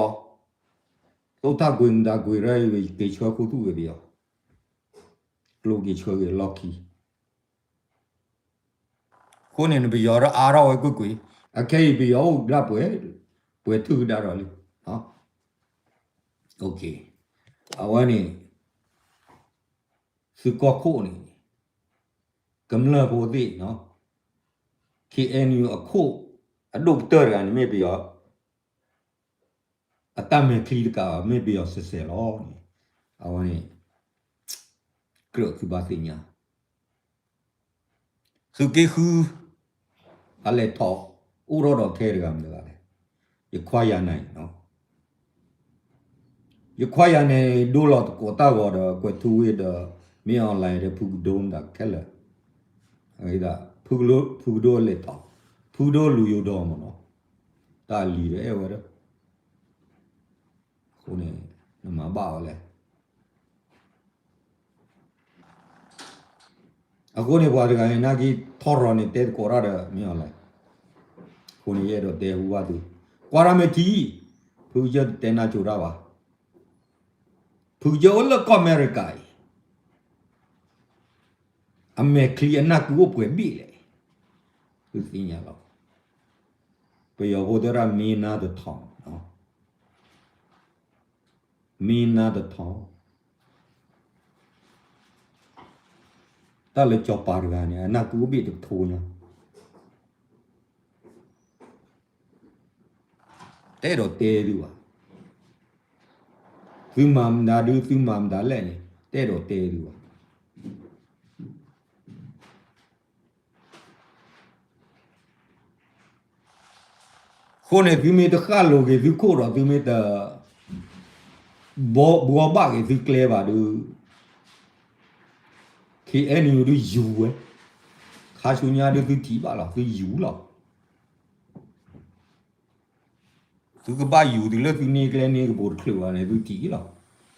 သိၣ်တၢ်ကွံာ်မတၤကွံာ်ရၢ က့ၤဆှၢခူသူၣ်ဝဲပယီၤ, ကျိက့ၤဆှၢက့ၤလီၢ်ခံ အဃိန့ၣ် နပယီၤဒီးအါထီၣ်ဝဲကွ့ၢ်ကွ့ၢ်, အခဲအံၤပယီၤအိၣ်ကဒါပှဲၤ, ပှဲၤထုကဒါဒီးလံ. အဝဲန့ၣ် သုးကီၢ်ခိၣ်န့ၣ် ကမျၢၢ်ဖိသ့ၣ်, KNU အခိၣ်အဒိၣ်ကတၢၢ်တဂၤန့ၣ်မ့ၢ်ပယီၤ အတၢ်မဲာ်ချံတကးဘၣ် မ့ၢ်ပယီၤစဲးစဲးလီၤန့ၣ်, အဝဲန့ၣ် ကြၢးသုဘၣ်သ့ၣ်ညါ, သုးက့ဃု အလဲၤထီၣ်အိၣ်ထီၣ်ဒီးခဲတဂၤမတၤတဂၤလဲၣ်, ယခွါယၤနဲၣ်, ယခွါယၤနဲၣ်ဒိလီၤသကိးတၢ်ဂီၤဒီး ကွဲးထူဝ့ၣ်ဒီး မ့ၢ် online ဒီး ဖုကဒိမတၤခဲလၢာ်, ဖုကဒိလဲၤထီၣ်, ဖုကဒိလူၤယိၤဒီးမ့ၢ်နီၤ, တၢ်လံၤဒီးအဲၣ်ဝဲဒီး အဃိန့ၣ် နမၤဘၣ်အီၤလဲၣ်. အဃိန့ၣ် ပှၤတဂၤန့ၣ် နာ်က့ထီရီၤန့ၣ် တဲသကိးတၢ်ဒီး မ့ၢ်အီၤလဲၣ်. အဃိန့ၣ် ယအဲၣ်ဒိးတဲဟူဘၣ်သု, ကွၢ်တၢ်မ့ၢ်ထံ, ဖုကစၢၢ်တတဲနၢ်ကၠိတၢ်ဘၣ်. ဖုကစၢၢ်အိၣ်လၢကီၢ်အမဲရကၤအံၤ, အမဲာ်ချံအနၢ်ကုအိၣ်ပှဲၤဘ့ၣ်လဲၣ်, သုသ့ၣ်ညါလီၤ. ပယီၤဖိတဲဒၣ် မ့ၢ်နါတထီၣ်, မ့ၢ်နါတထီၣ်, တၢ်လၢစီၤပၤတဂၤန့ၣ် အနၢ်ကုအိၣ်ဘ့ၣ်တကထိညါ, တအဲၣ်ဒိးတဲသုဘၣ်. သုမၤမတၤဒု သုမၤမတၤလဲၣ်န့ၣ် တအဲၣ်ဒိးတဲသုဘၣ်. အဃိန့ၣ် သုမ့ၢ်တဃၣ်လိၤက့ၤသုခိၣ်ဒီး သုမ့ၢ်တ ဘှီဘၣ်က့ၤသုကျဲဘၣ်ဒု ခ့ၣ်အဲၣ်ယူၣ် ဒုယူၤဝဲ, ခါဆူညါဒုသုထံၣ်ဘၣ်လီၤ သုယူၤလီၤ. သုကဘၣ်ယူၤတုၤလၢသုန့ၢ်ကျဲန့ၢ်ကပိၤတချုးဘၣ်န့ၣ် သုထံၣ်လီၤ.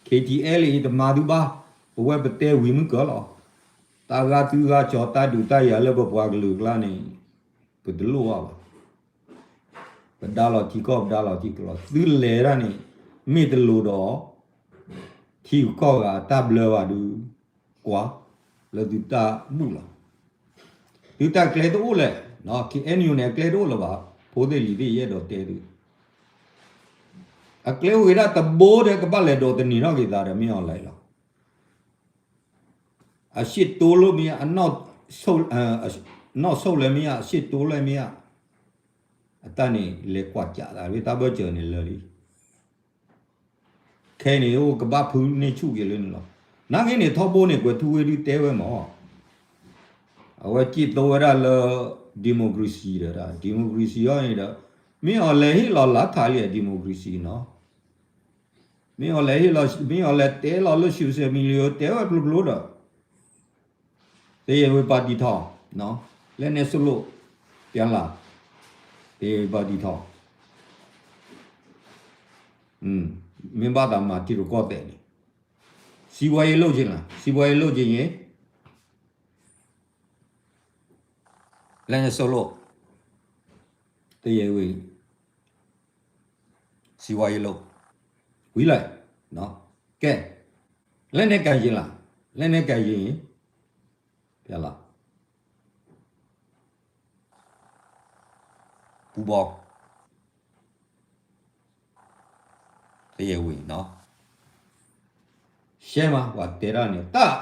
ခ့ၣ်ထံၣ်အဲၣ်လၢအံၤတမၤသုဘၣ်, ပဝဲပတဲဝံၤမုၢ်ကၢလီၤ. တၢ်ဂာ်သုဂာ်ကၠီၤ တၢ်ဒုးတၢ်ယၤလၢပပှၤကလုာ်အကျါန့ၣ် ပတလိၣ်ဘၣ်ဘၣ်. ပဒါလီၤထံကီၢ် ပဒါလီၤထံကီၢ်လီၤ. သုလဲၤတၢ်န့ၣ် မ့ၢ်တလိၤဒီး ထံဂုၤကီၢ်ဂၤအတၢ်ဘျၢဘၣ်ဒု ကွၢ် လၢသုတၢ်ဘူၣ်လီၤ. သုတၢ်ကျဲတအိၣ်လဲၣ်, ခ့ၣ်အဲၣ်ယူၣ်န့ၣ် အကျဲတအိၣ်လၢၤဘၣ်, ဖိသ့ၣ်လံၤသ့ၣ် ယအဲၣ်ဒိးတဲသု, အကျဲအိၣ်ဂ့ၤဒၣ်တဘိဒီး ကဘၣ်လဲၤဒိးသန့ၤထီၣ်က့ၤသးဒီး မ့ၢ်အီၤလဲၣ်လီၤ. အရှေ့တိုးလို့မရ, အနောက်ဆုတ်, အနောက်ဆုတ်လည်းမရ, အရှေ့တိုးလည်းမရ, အတၢ်န့ၣ် လဲၤကွၢ်ကးသး တၢ်ဘၢၣ်စၢၤန့ၣ်လၢာ်လံ. ခဲအံၤန့ၣ် အိၣ်ကဘၣ်ဖုန့ၢ်ဆူၣ်က့ၤလၢန့ၣ်လီၤ. နာ်က့န့ၣ် ထီဘိန့ၣ် ကွဲၤထူဝ့ဒုတဲဝဲမၢ်, အဝဲစံၣ်သိဝဲဒၣ်လၢ democracy ဒီး democracy အံၤန့ၣ်ဒီး မ့ၢ်အီၤလဲၤဟ့ၣ်လီၤလါထးလံ democracy နီၤ. မ့ၢ်အီၤလဲၤဟ့ၣ်လီၤ မ့ၢ်အီၤလဲၤတဲလီၤလၢ social media တဲဝဲဖျိဖျိဒီး သယဲၢ်ဝ့ၢ်ပာ်တံၣ်ထီၣ်, လဲၣ်နဲၣ်စိလိၣ် ပျၢ်လၢ်, သယဲၢ်ဝ့ၢ်ပာ်တံၣ်ထီၣ်, မ့ၢ်ဘၣ်သးမၤထံရူၢ်ကီၢ်သဲးန့ၣ်, စီးပွားရေးလုပ်ချင်လား, စီးပွားရေးလုပ်ချင်ရင် လဲၣ်နဲၣ်စိလိၣ်, သယဲၢ်ဝ့ၢ် စီးပွားရေးလုပ်, ဝံၤလဲၣ်, ကဲ, လက်နက်ကိုင်ချင်လား, လက်နက်ကိုင်ချင်ရင် ဖျက်လီၤ, ပူပေါင်း, သယဲၢ်ဝ့ၢ်နီၤ, ရှဲမး ပှၤတဲတၢ်န့ၣ် တၢ်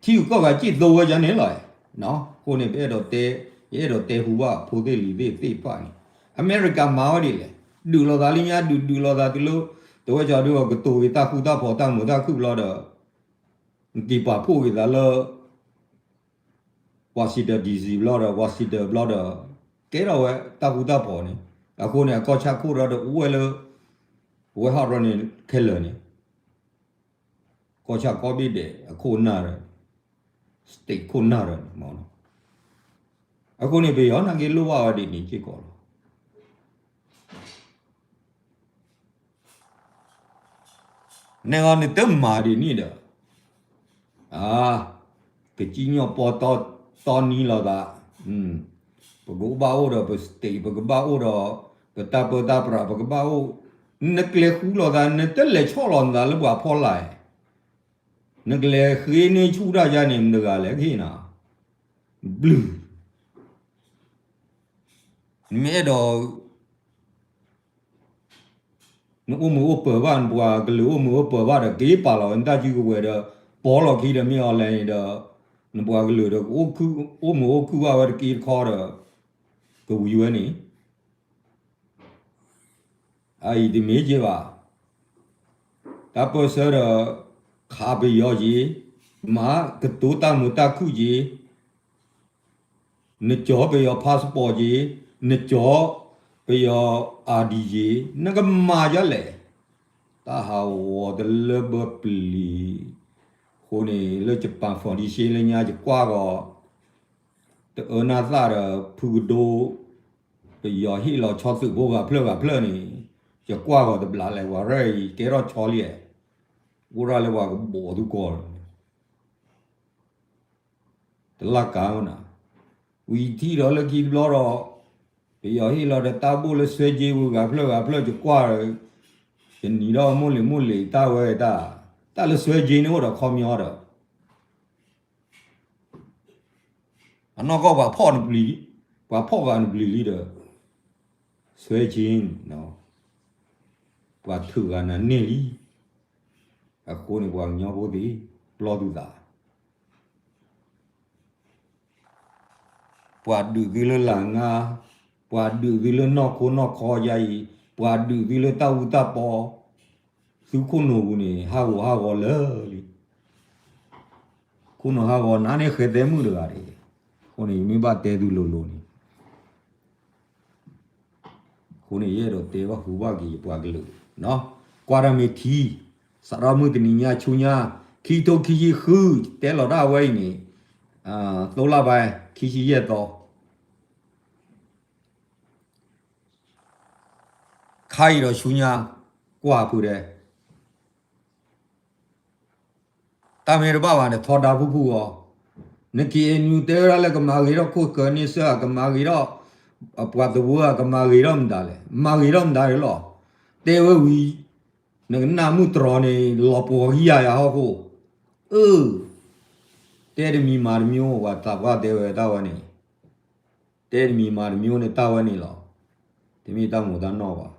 ထံဂုၤကီၢ်ဂၤစံၣ်သိဝဲဒၣ်န့ၣ်လီၤ. အဃိန့ၣ် ပအဲၣ်ဒိးတဲ, ယအဲၣ်ဒိးတဲဟူဘၣ်ဖိသ့ၣ်လံၤသ့ၣ်သ့ၣ်တဖၣ်န့ၣ်, အမဲရကၤမၤဝဲဒ်လဲၣ်, ဒုးလိာ်သးလၢညါ ဒုးဒုးလိာ်သးတုၤလၢ တဝဲကီဒုးအီၤကတိၤက့ၤတၢ်ဃူတၢ်ဖိးတၢ်မုာ်တၢ်ခုၣ်ဘျီဒီး နက့ၤပာ်ဖှိၣ်က့ၤသးလၢ Washington DC ဘျီဒီး Washington ဘျီဒီး ကဲထီၣ်ဝဲတၢ်ဃူတၢ်ဖိးန့ၣ်, အဃိန့ၣ် အကီၢ်ဆၣ်ခိၣ်ဒီးအိၣ်ဝဲလၢ ဝဲဟီၣ်ရီန့ၣ်ခဲလၢာ်န့ၣ် ကီၢ်ဆၣ်ကိးဘ့ၣ်ဒဲးအခိၣ်နၢ်ဒီး state ခိၣ်နၢ်ဒီးန့ၣ်မး, အဃိန့ၣ် ပယီၤနာ်က့လိၣ်ဘၣ်ဝဲဒ်န့ၣ်စ့ၢ်ကီးလီၤ. နဲၣ်ဂီၤနတမၤဒ်န့ၣ်ဒီး အါ, ကစံၣ်ညီၣ်ပီတီတီနံၤလိာ်သး, ပကအိၣ်ဘၣ်အိၣ်ဒီးပ state ပကဘၣ်အိၣ်ဒီး ပတၢ်ပၢတၢ်ပြး ပကဘၣ်အိၣ်, နကလဲၤဃူလိာ်သး နတလဲၤဆီၣ်လီၤနသးလၢပှၤဖီလာ်, နကလဲၤဃ့န့ၢ်ဆူၣ်တၢ်ယါန့ၣ် မတဂၤလဲၣ်ကဟ့ၣ်နၤ, ဘျုး နမ့ၢ်အဲၣ်ဒိး နအိၣ်မုာ်အိၣ်ပၢၤဘၣ် နပှၤကလုာ်အိၣ်မုာ်အိၣ်ပၢၤဘၣ်ဒီး က့ၤပာ်လီၤဝဲနတၢ်စုကဝဲၤဒီး ပိာ်လီၤခံဒီးမ့ၢ်အီၤလဲၣ်န့ၣ်ဒီး နပှၤကလုာ်ဒီး အိၣ်မုာ်အိၣ်ခုၣ်ဘၣ်ဝဲတက့ၢ်တခီဒီး ကဝံၤဝဲန့ၣ် အအံၤတမ့ၢ်က့ၤဘၣ်. တၢ်ပၢၢ်ဆၢဒီး ခးပယီၤက့ၤ, မၤကတိၤတၢ်မုာ်တၢ်ခုၣ်က့ၤ, နကၠီပယီၤ passport က့ၤ, နကၠီပယီၤ ID က့ၤ, နကမၤယါလဲၣ်. တၢ်ဟးဂီၤတလၢဘၢပျံၤ, အဃိန့ၣ် လၢ Japan Foundation လၢညါယကွၢ်ဂီၤ တအၢနၢ်သၣ်ဒီး ဖုကဒိ ပယီၤဟ့ၣ်လီၤဆီသုးဖိဂၤဖျၢၣ်ဂၤဖျၢၣ်န့ၣ် ယကွၢ်ဂီၤတဘျးလဲၣ် ပှၤရဲၣ်အံၤ ကဲထီၣ်ဆီလံ, အိၣ်ဒၣ်လၢပှၤကဘီးသုကိးလီၤ. ယလၢ်ကၤမနၤ, ဝံၤထံၣ်ဒီးလၢခံတဘျီဒီး, ပယီၤဟ့ၣ်လီၤဒီးတၢ်ဘိၣ်လၢစွဲက့ဝံၤဂၤဖျၢၣ်ဂၤဖျၢၣ် ယကွၢ်ဒီး, ယနံၤဒီးမိၢ်လံၤမိၢ်လံၤတၢ်ဝဲတၢ်, တၢ်လၢစွဲက့န့ၣ်အိၣ်ဒီးခီပညီဒီး အနီၢ်ကီၢ်ပှၤဖီၣ်နပျံၤ, ပှၤဖီၣ်ဂၤနပျံၤလံဒီး, စွဲက့, ပှၤထုးဂၤနၤန့ၢ်လံ, အဃိန့ၣ်ပှၤကညီဖိသ့ၣ်, ပျီသုသး, ပှၤဒုးသုလၢလၢ်ငါ, ပှၤဒုးသုလၢနီၢ်ခိနီၢ်ခီယါအံၤ, ပှၤဒုးသုလၢတၢ်အူတၢ်ပီ, သုခိၣ်နူာ်ပူၤန့ၣ် ဟးဂီၤဟးဂီၤလၢာ်လံ, ခိၣ်နူာ်ဟးဂီၤနၤန့ၣ်ဃဲသဲမုၣ်တဂၤတဂ့ၤ, အဃိန့ၣ် ယမ့ၢ်ဘၣ်တဲသုလိၤလိၤန့ၣ် အဃိန့ၣ် ယအဲၣ်ဒိးတဲဘၣ်ဃုာ်ဘၣ်က့ၤယပှၤကလုာ်, ကွၢ်တၢ်မ့ၢ်ထံ, စးထီၣ်မုၢ်တနံၤညါဆူညါ, ခံထိခံဆံဃု, တဲလီၤတၢ်အဝဲအံၤန့ၣ်, သိလၢ်ဘၣ်, ခံဆံယဲၢ်သီ, ခါအံၤဒီးဆူညါ, ကွၢ်ဖုဒဲး တၢ်မ့ၢ်တဘၣ်ဘၣ်န့ၣ် ထီဒါဖုၣ်ဖုၣ်အီၤ, န KNU တဲဝဲဒၣ်လၢကမၤဂ့ၤထီၣ်ခိၣ်ကၢန့ဆၢၣ်ဧါ, ကမၤဂ့ၤထီၣ် ပှၤသဝၢဧါ, ကမၤဂ့ၤထီၣ်မတၤလဲၣ်, မၤဂ့ၤထီၣ်မတၤလဲၣ်လီၤ, တဲဝဲဝံၤ, နကနၣ်မုၢ်တြီၤန့ၣ် လီၤပှီၤကယၤယၤဟီၣ်ခိၣ်, အၢ, တဲတမံၤမၤတမံၤ ပှၤသးပှၢ်တဲဝဲတၢ်ဝဲန့ၣ်, တဲတမံၤမၤတမံၤန့ၣ်တၢ်ဝဲန့ၣ်လီၤ, တမ့ၢ်တၢ်မူးတၢ်နီၢ်ဘၣ်,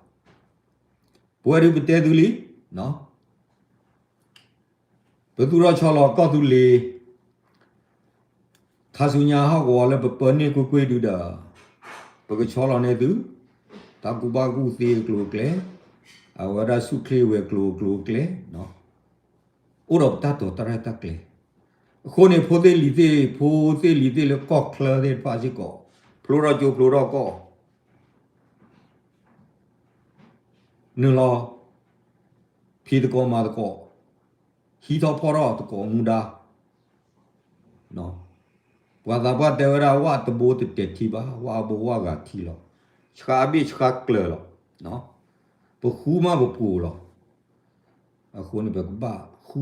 ပဝဲဒုးပတဲသုလံ ပသူၣ်ထီၣ်ဆီလီၤကီၢ်သူလ့ၤ, ခါဆူညါဟီၣ်ကဝီၤလၢပပၢန့ၢ်ကွ့ၢ်ကွ့ၢ်ဒုဒီး, ပကဆီလီၤန့ၢ်သု, တၢ်ကူၣ်ဘၣ်ကူၣ်သ့အကျိၤအကျဲ, အဝဲဒၣ်ဆူၣ်ချ့ဝဲၤကျိၤအကျိၤအကျဲ, အိၣ်ဒီးပတၢ်တိာ်တၢ်ရဲၣ်တၢ်ကျဲၤ, အဃိန့ၣ် ဖိသ့ၣ်လံၤသ့ၣ် ဖိသ့ၣ်လံၤသ့ၣ်လၢကီၢ်ချၢသ့ၣ်တဖၣ်စ့ၢ်ကီး, ဖျိထီၣ်ကၠိဖျိထီၣ်ကီၢ် နုာ်လီၤ ဖံးသကိးမၤသကိး, ဟံးထီၣ်ဖီၣ်ထီၣ်သကိးမူဒါ, ပှၤသးပှၢ်တဲဝဲဒၣ် ဝၣ်တဘိတတဲာ်ထံဘၣ်, ဝၣ်အဘိဝၣ်ဂၤထံလီၤ, ဆှါအဘ့ၣ်ဆှါကျၢၤလီၤ, ပဃူမးပပှိၤလီၤ, အဃိန့ၣ် ပကဘၣ်ဃူ,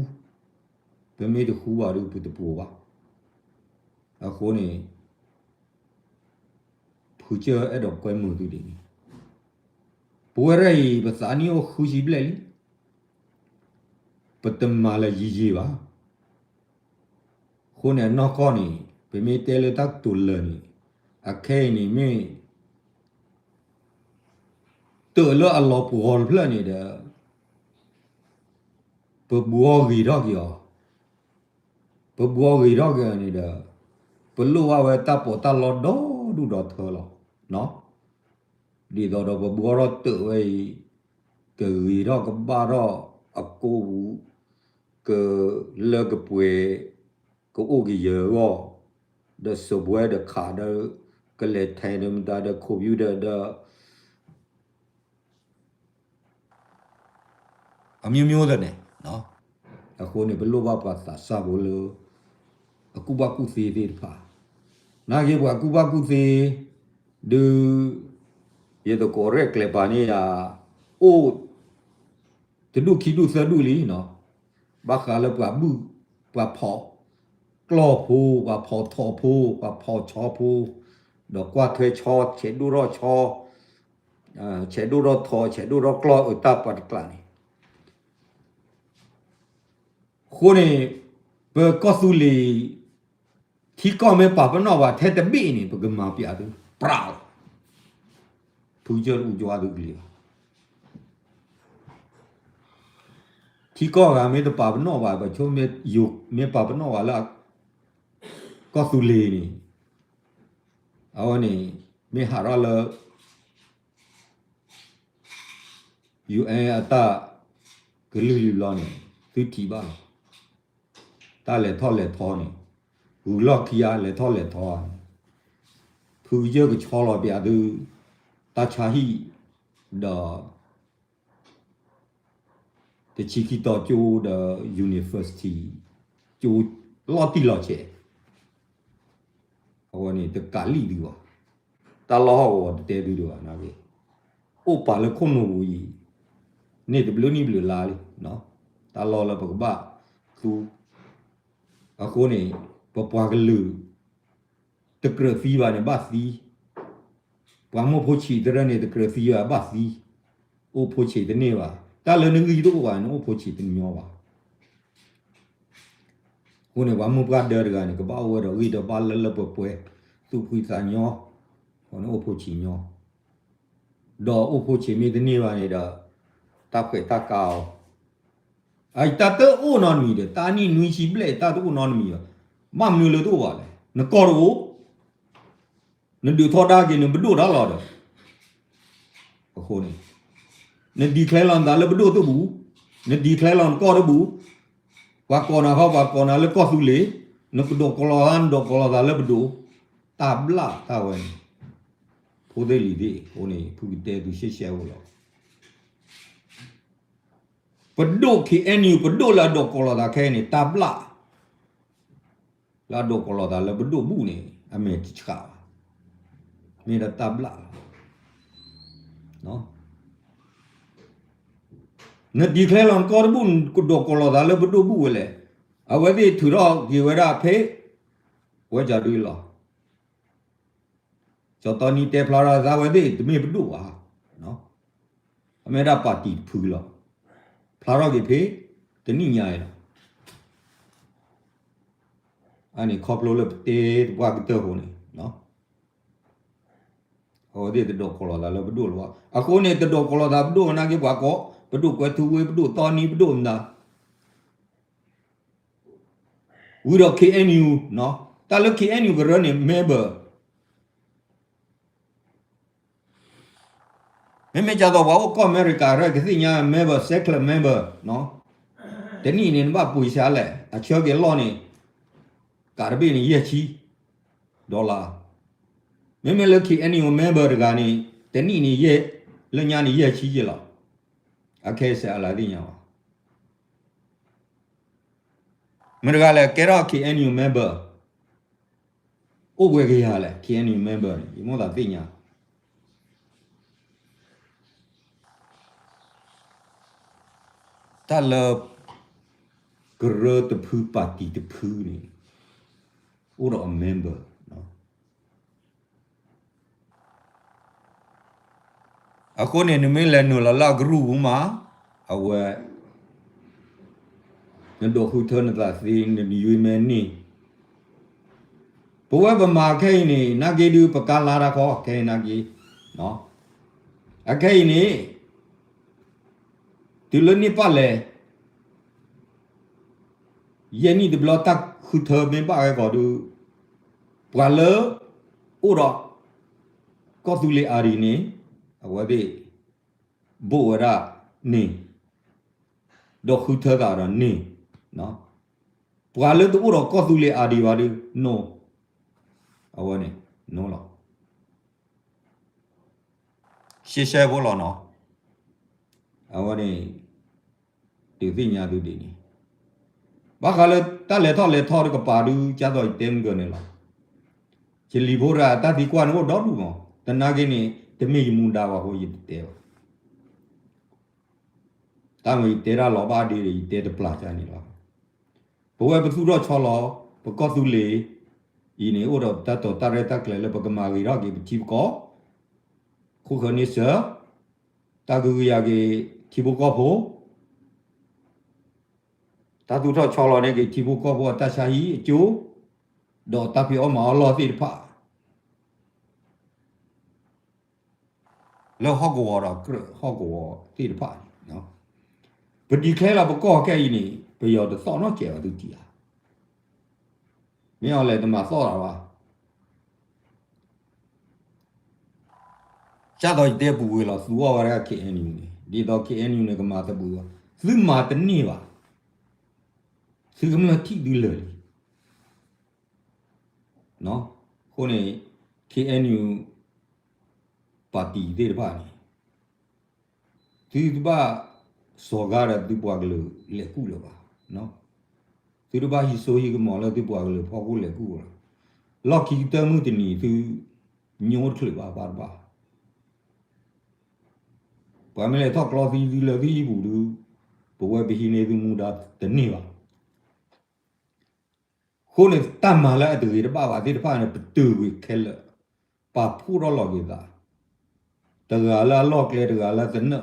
ပမ့ၢ်တဃူဘၣ်ဒီး ပတပှိၤဘၣ်, အဃိန့ၣ် ဖုကၢအဲၣ်ဒိးကွဲမုာ်သုဒ်န့ၣ်, ပဝဲဒၣ်အံၤ ပသးနံၣ်အိၣ်ဃုဆံဘျဲၣ်လံ, ပတမၤလၢယံာ်ယံာ်ဘၣ်, အဃိန့ၣ် အနီၢ်ကီၢ်န့ၣ် ပမ့ၢ်တဲလၢတၢ်ကတိၤလၢာ်န့ၣ်, အခဲအံၤန့ၣ်မ့ၢ် တၢၢ်လၢအလီၤပှီၤတဖျၢၣ်န့ၣ်ဒီး ပဘှီဂ့ၤထီၣ်က့ၤအီၤ, ပဘှီဂ့ၤထီၣ်က့ၤအီၤန့ၣ်ဒီး ပလိၣ်ဘၣ်ဝဲတၢ်ပီးတၢ်လီဒီဒူၣ်ဒီထၢလီၤ. ဒ်သိးဒီးပဘှီထီၣ်တၢၢ်ဝဲအံၤ ကဂ့ၤထီၣ်ကဘၣ်ထီၣ်အကိပူၤ ကလၢကပှဲၤ ကအိၣ်ကယၢၤအဂီၢ် ဒီးစၢၤဘှဲဒီးခးဒီး ကလဲၤထဲဒီးမတၤဒီး computer ဒီး အမျိုးမျိုးသ့ၣ်န့ၣ်, အဃိန့ၣ် ပလိၣ်ဘၣ်ပှၤသးစၢ်ဖိလၢ အကူၣ်ဘၣ်ကူၣ်သ့သ့ၣ်တဖၣ်, နာ်က့ပှၤကူၣ်ဘၣ်ကူၣ်သ့ ဒုး ယသကိးရဲၣ်ကျဲၤပာ်န့ၢ်ယၤ အိၣ် တဒူၣ်ခံဒူၣ်သၢဒူၣ်လံနီၤ, ဘၣ်ဃးလၢပှၤဘုၣ် ပှၤဖီၣ်ကျီၢ်ဖိ ပှၤဖီၣ်ထီၣ်ဖိ ပှၤဖီၣ်ဆီဖိ ဒီးကွၢ်ထွဲဆီ ဆဲးဒိၣ်ထီၣ်ဆီ ဆဲးဒိၣ်ထီၣ်ထီ ဆဲးဒိၣ်ထီၣ်ကျီၢ်အတၢ်ပှၤတကျးန့ၣ် အဃိန့ၣ် ပကီၢ်သူလ့ၤ ထံကီၢ်မ့ၢ်ပာ်ပနီၣ်ပှၤထဲတဘ့ၣ်န့ၣ် ပကမၤပျးသု ပြးလီၤ, ဖုကစၢၢ်တအူကၠွါသုကလံၤဘၣ်, ထံကီၢ်ဂၤမ့ၢ်တပာ်ပနီၣ်ဘၣ် ပဆိမ့ၢ်ယိၤမ့ၢ်ပာ်ပနီၣ်ဘၣ်လၢ ကီၢ်သူလ့ၤန့ၣ် အဝဲန့ၣ် မ့ၢ်ဟးထီၣ်လၢ UN အတၢ်ကလုၢ်လံဘျီန့ၣ် သုထံၣ်ဘၣ်လီၤ. တၢ်လဲၤထီၣ်လဲၤထီန့ၣ် ဂုၤလီၢ်ခံဂၤလဲၤထီၣ်လဲၤထီန့ၣ် ဖုကစၢၢ်ကဆီလီၤပျးသု တၢ်ဆါဟံၣ် ဒီး တဆံခံတီၤကၠိဒီး university ကၠိလီၤတံၢ်လီၤဆဲး အဝဲန့ၣ်တကးလံၣ်သုဘၣ်, တၢ်လီၢ်ဟီၣ်ကဝီၤတတဲသုဒံးဘၣ် နာ်က့ အိၣ်ပာ်လၢခိၣ်နူာ်ပူၤအံၤ န့ၢ်တဘျုးနံၣ်ဘျုးလါလံ, တၢ်လီၢ်လၢပကဘၣ်သူ အဃိန့ၣ် ပပှၤကလုာ် တကြၢးသံဘၣ်န့ၣ်ဘၣ်သံ, ပှၤမ့ၢ်အိၣ်ဖိဆံးတရၢန့ၣ် တကြၢးသံဘၣ်ဘၣ်သံ, အိၣ်ဖိဆံးတန့ၢ်ဘၣ်, တၢ်လၢနဂံၢ်တအိၣ်ဘၣ်န့ၣ် အိၣ်ဖိဆံးတညီဘၣ်. အဃိန့ၣ် ပှၤမုၢ်ပှၢ်ဒၢတဂၤန့ၣ် ကဘၣ်အိၣ်ဝဲဒီးဂံၢ်ဒီးဘါလၢလၢပှဲၤပှဲၤ, သူၣ်ဖှံသးညီ, အဃိန့ၣ်အိၣ်ဖိဆံးညီ, ဒီးအိၣ်ဖိဆံးမ့ၢ်တန့ၢ်ဘၣ်န့ၣ်ဒီး တၢ်ဖှဲးတၢ်ကါအီၤ, အတၢ်တအိၣ်နီတမံၤဒီး တၢ်နံၣ်နွံဆံဘျဲၣ်တၢ်တအိၣ်နီတမံၤဘၣ်, ဘၣ်မနုၤလၢတအိၣ်ဘၣ်လဲၣ်, နကီၢ်တအိၣ် နဒုးထီဒါက့ၤ နပဒိၣ်တၢ်လီၤဒီး, အဃိန့ၣ် န declare လီၤနသးလၢပဒိၣ်တဘူၣ်, န declare လီၤနကီၢ်တဘူၣ်, ပှၤကိးနၤဃီ ပှၤကိးနၤလၢကီၢ်သူလ့ၤ, နကဒိးကီၤလီၤသး နဒိးကီၤလီၤသးလၢပဒိၣ်, တၢ်ဘျၣ်တၢ်ဝဲန့ၣ်, ဖိသ့ၣ်လံၤသ့ၣ်, အဃိန့ၣ် ဖုကတဲသုရှဲရှဲဖိလီၤ. ပဒိၣ် K N U ပဒိၣ်လၢအဒိးကီၤလီၤသးခဲအံၤန့ၣ် တၢ်ဘျၣ် လၢအဒိးကီၤလီၤသးလၢပဒိၣ်ဘူၣ်န့ၣ် အမဲာ်တဆှးဘၣ်, မ့ၢ်ဒၣ်တၢ်ဘျၣ်လီၤ. န declare လီၤနကီၢ်တဘူၣ် နကဒိးကီၤလီၤသးလၢပဒိၣ်ဘူၣ်ဝဲလဲၣ်, အဝဲသ့ၣ်ထုးထီၣ်က့ၤဝဲဒၣ်ဖဲ ဝဲကၠီဒုလီၤ. ကၠီတီနံတဲဖျါထီၣ်သးဝဲသ့ၣ် တမ့ၢ်ပဒိၣ်ဘၣ်, အမ့ၢ်ဒၣ်ပၣ်တံၣ်တဖုလီၤ. ဖျါထီၣ်က့ၤဖဲ တနံၣ်ညါအံၤလီၤ. အန့ၣ်ခီဖျိလၢပတဲသပှၢ်ကတၢၢ်အဃိန့ၣ် အဝဲသ့ၣ်တဒိးကီၤလီၤသးလၢပဒိၣ်လၢၤဘၣ်. အဃိန့ၣ် တဒိးကီၤလီၤသးပဒိၣ်နာ်က့ ပှၤကိး ပဒိၣ်ကွဲးထူဝ့ ပဒိၣ်တီနံ ပဒိၣ်မနုၤ ဝံၤဒီး K N U တၢ်လၢ K N U ကရၢန့ၣ် member မ့မ့ၢ်ဒ်သိးပှၤအိၣ်ကီၢ်အမဲရကၤရၢ ကသ့ၣ်ညါ member စဲးချၢ member တနံၣ်န့ၣ် နဘၣ်ပှ့ၤစှၤလဲၣ် အဆၢက့ၤလီၢ်န့ၣ် ကးတဘ့ၣ်န့ၣ် ယဲၢ်ဆံ dollar. မ့မ့ၢ်လၢ K N U member တဂၤန့ၣ် တနံၣ်န့ၣ် ယဲၢ် လၢညါန့ၣ် ယဲၢ်ဆံယဲၢ်လီၤ. အခဲအံၤစဲးအလၤသ့ၣ်ညါဘၣ်. မတၤတဂၤလဲၣ် ကဲထီၣ် K N U member အိၣ်ပှဲၤကယၤလဲၣ် K N U member န့ၣ် ယမိၣ်သးသ့ၣ်ညါ တၢ်လၢ ကရၢတဖု ပၣ်တံၣ်တဖုန့ၣ် အိၣ်ဒီးအ member အဃိန့ၣ် နမ့ၢ်လဲၤနုာ်လီၤလၢအကရူၢ်ပူၤမး အဝဲ နဒိးဃုထၢနသးသ့ နနံၤယွ့မဲန့ၢ် ပဝဲပမၤခဲအံၤန့ၣ် နာ်က့ဒုး ပကါလါတၢ်ခီ ခဲအံၤနာ်က့ အခဲအံၤန့ၣ် တုၤလၢန့ၢ်ပာ်လဲၣ် ယဲၢ်နံၣ်တဘျီ တၢ်ဃုထၢမ့ၢ်ဘၣ်ဝဲကီးဒုး ပှၤလၢ အိၣ်ဒီး ကီၢ်သူလ့ၤ ID န့ၣ် အဝဲသ့ၣ် ဘိၣ်ဝဲဒၣ်န့ၣ် ဒီးဃုထၢသးဒီးန့ၣ် ပှၤလၢတအိၣ်ဒီးကီၢ်သူလ့ၤ ID ဘၣ်ဒုး no အဝဲန့ၣ် no လီၤ. ရှဲရှဲဖိလီၤနီၤ အဝဲန့ၣ် ဒုးသ့ၣ်ညါသုဒ်န့ၣ် ဘၣ်ဃးလၢတၢ်လဲၤထီၣ်လဲၤထီၣ်တကပၤဒုး ကၢ်သိးယတဲမုၢ်ကၢၢ်န့ၣ်လီၤ. ယလံၤဖိတဂၤ တၢ်သံကွၢ်န့ၣ်အိၣ်ဒီဒူၣ်မး သနာ်က့န့ၣ် တမ့ၢ်ယမူဒါဘၣ်အဃိ ယတတဲဘၣ်. တၢ်မ့ၢ်ယတဲတၢ်လီၤဘၣ်ဒ်ဒီး ယတဲတပျၢ်ကန့ၣ်လီၤ. ပဝဲပသူၣ်ထီၣ်ဆီလီၤ ပကီၢ်သူလ့ၤအံၤန့ၣ် အိၣ်ဒီးတၢ်တိာ်တၢ်ရဲၣ်တၢ်ကျဲၤလၢပကမၤဂ့ၤထီၣ်က့ၤပထံပကီၢ် ခိၣ်ဃၢၤန့ဆၢၣ် တၢ်ကဟုကယာ်က့ၤထံဖိကီၢ်ဖိ တၢ်သူၣ်ထီၣ်ဆီလီၤန့ၢ်က့ၤထံဖိကီၢ်ဖိအတၢ်ဆါဟံၣ်အကၠိ ဒီးတၢ်ဖံးအီၣ်မၤအီၣ်လီၢ်သ့ၣ်တဖၣ် လၢဟီၣ်ကဝီၤဒီးကြၢးဟီၣ်ကဝီၤသ့ၣ်တဖၣ်န့ၣ် ပ declare လီၤပကီၢ်ခဲအံၤန့ၣ် ပယီၤတသီၣ်နီတစဲးဘၣ်သုထံၣ်ဧါ. မ့ၢ်အီၤလဲၣ်တမၤသီၣ်လၢၤဘၣ်. ကၢ်သိးယတဲပူၤကွံာ်လီၤ သူအီၣ်ဝဲဒၣ် K N U န့ၣ် ဒ်သိး K N U န့ၣ် ကမၤသဘှံးဝဲ သုမၤတန့ၢ်ဘၣ်. သုကမျၢၢ်ထံၣ်သုလၢာ်လံ. အဃိန့ၣ် K N U ပၣ်တံၣ်သ့ၣ်တဖၣ်န့ၣ် သုတဘၣ်စီၤဂၤဒီးသုပှၤကလုာ်လဲၤကူၣ်လၢၤဘၣ်. သုတဘၣ်ဟံးစိဟံးကမီၤလၢသုပှၤကလုာ်ဖီခိၣ်လဲၤကူၣ်လၢၤ. လီၢ်ခံကတၢၢ်မုၢ်တနံၤသု ညိတချုးဘၣ်ဘၣ်တဘၣ် ပှၤမ့ၢ်လဲၤထီၣ်ကျီသံသုလၢသုဟံၣ်ပူၤဒုး ပဝဲပဟံးန့ၢ်သုမူဒါတန့ၢ်ဘၣ်. အဃိန့ၣ် တၢ်မၤလၢအတဂ့ၤတဘၣ်ဘၣ်သ့ၣ်တဖၣ်န့ၣ် ပတုာ်ကွံာ်ခဲလၢာ်, ပာ်ဖှိၣ်ထီၣ်လီၤက့ၤသး, တဂၤလၢအလီၢ်ကျဲ တဂၤလၢသနၢၣ်,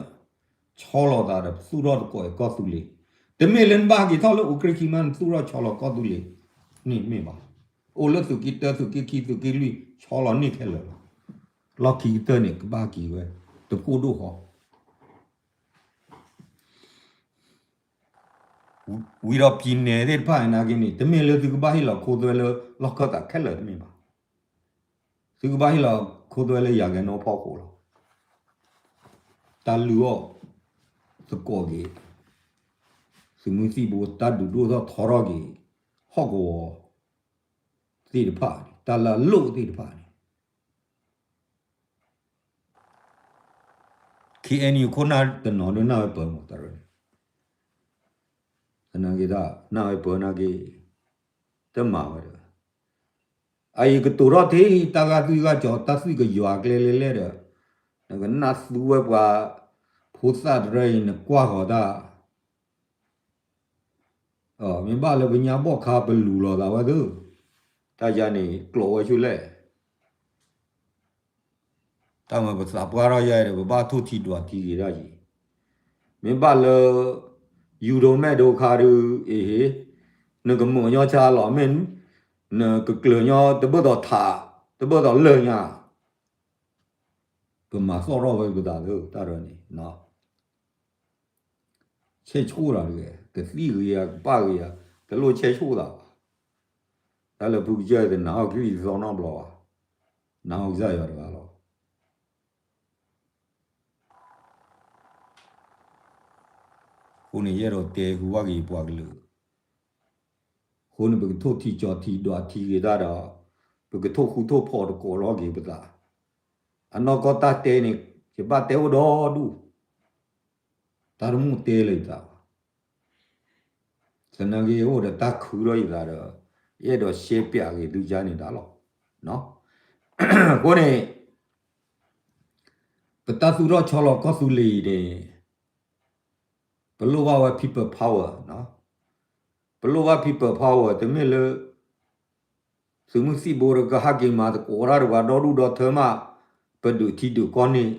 ဆီလီၤသးဒီးသူၣ်ထီၣ်သကိးအံၤကီၢ်သူလ့ၤ, တမ့ၢ်လၢနဘၣ်ဟဲက့ၤထီၣ်လၢအိၣ်ကြ့ၢ်ခံမး နသူၣ်ထီၣ်ဆီလီၤကီၢ်သူလ့ၤန့ၣ်မ့ၢ်ဘၣ်, အိၣ်လၢသုးက့တၢ သုးက့ခံ သုးက့လွံၢ် ဆီလီၤန့ၢ်ခဲလၢာ်လီၤ, လီၢ်ခံကတၢၢ်န့ၣ် ကဘၣ်က့ၤဝဲ တကိၣ်ဒိၣ်ဃီ ဝံၤဒီးပံၤနဲၣ်သ့ၣ်တဖၣ်နာ်က့န့ၣ် တမ့ၢ်လၢသုကဘၣ်ဟ့ၣ်လီၤခိသွဲလၢလီၢ်ခၢၣ်သးခဲလၢာ်တမ့ၢ်ဘၣ်. သုကဘၣ်ဟ့ၣ်လီၤခိသွဲလၢယၤကဲနီဖီခိၣ်လီၤ. တၢ်လုၢ်အီၣ်သကိးက့ၤ သုးမုၢ်သံၣ်ဘိ တၢ်ဒုးဒိၣ်ထီၣ်ထီထီၣ်က့ၤ ဟီၣ်ကဝီၤသ့ၣ်တဖၣ်န့ၣ် တၢ်လၢအလိၣ်သ့ၣ်တဖၣ်န့ၣ် ခ့ၣ်အဲၣ်ယူၣ်ခိၣ်နၢ်တနီၤဒုးနၢ်ဝဲပၢၤမး တၢ်ရၢန့ၣ်, သနာ်က့ နၢ်ဝဲပၢၤနာ်က့ တမၤဝဲဒီး, အအံၤကတိၤထီၣ်ထဲ တၢ်ဂာ်သွံၣ်ဂာ်စီၤ တၢ်သွံၣ်ကယွၤကျဲလဲၣ်လဲၣ်ဒီး, နကနၢ်သူဝဲပှၤ ဖိသၣ်တရၢအံၤ နကွၢ်ဃီၤတၢ် မ့ၢ်ဘၣ်လၢပညါဘီၣ်ခါပလူၤလီၤသးဝဲသ့ၣ်, တၢ်ယၤန့ၣ် ကျိးဝဲဆူလဲၣ်. တၢ်မၤပသးပှၢ်ထီၣ်ယၤဒီး ပဘၣ်ထိၣ်ထံဒွးထံဂ့ၤတၢ်ယံၤ, မ့ၢ်ဘၣ်လၢ ယူၤဒိးမဲာ်ဒိးခါဒုး အ့ဟ့, နကမၢာ်ညီဆါလီၤ မ့ၢ်နကကျၢၤညီတဘၣ်ဒီးထး, တဘၣ်ဒီးလၢၢ်ညါ, ပမၤသီၣ်ထီၣ်ဝဲပသးသ့ၣ် တၢ်ရၢန့ၣ် ဆဲးဆိၣ်တၢ်တဂ့ၤ, ကသံၣ်ဂ့ၤဧါ ကပၣ်ဂ့ၤဧါ, တလိၣ်ဆဲးဆိၣ်သးဘၣ်. တၢ်လၢဖုကစၢၢ်သနာ်က့ ကသီနီတဘျီဘၣ်, နာ်ကစၢ်ယွၤတဂၤလီၤ. အဃိန့ၣ် ယအဲၣ်ဒိးတဲဟူဘၣ်က့ၤပှၤကလုာ်, အဃိန့ၣ် ပကထိၣ်ထံကၠီၤထံဒွးထံဂ့ၤတၢ်ဒီး, ပကထိၣ်ဃူထိၣ်ဖိးသကိးထီၣ်က့ၤပသး, အနီၢ်ကီၢ်တၢ်တဲန့ၣ် ယဘၣ်တဲအိၣ်ဒီဒူၣ် တၢ်တမူတဲလၢယသးဘၣ်. သနာ်က့အိၣ်ဒီးတၢ်ခုထီၣ်ယသးဒီး, ယအဲၣ်ဒိးရှဲပၠးက့ၤသုကါန့ၣ်တၢ်လီၤ. အဃိန့ၣ် ပတၢ်သူၣ်ထီၣ်ဆီလီၤကီၢ်သူလ့ၤအံၤန့ၣ် ပလိၣ်ဘၣ်ဝဲ people power, ပလိၣ်ဘၣ် people power တမ့ၢ်လၢ သုးမုၢ်သံၣ်ဘိတကဟဲက့ၤမၤသကိးတၢ်ဒီးပှၤဒီဒူၣ်ဒီထၢမး, ပဒုးထံဒုးကီၢ်န့ၣ်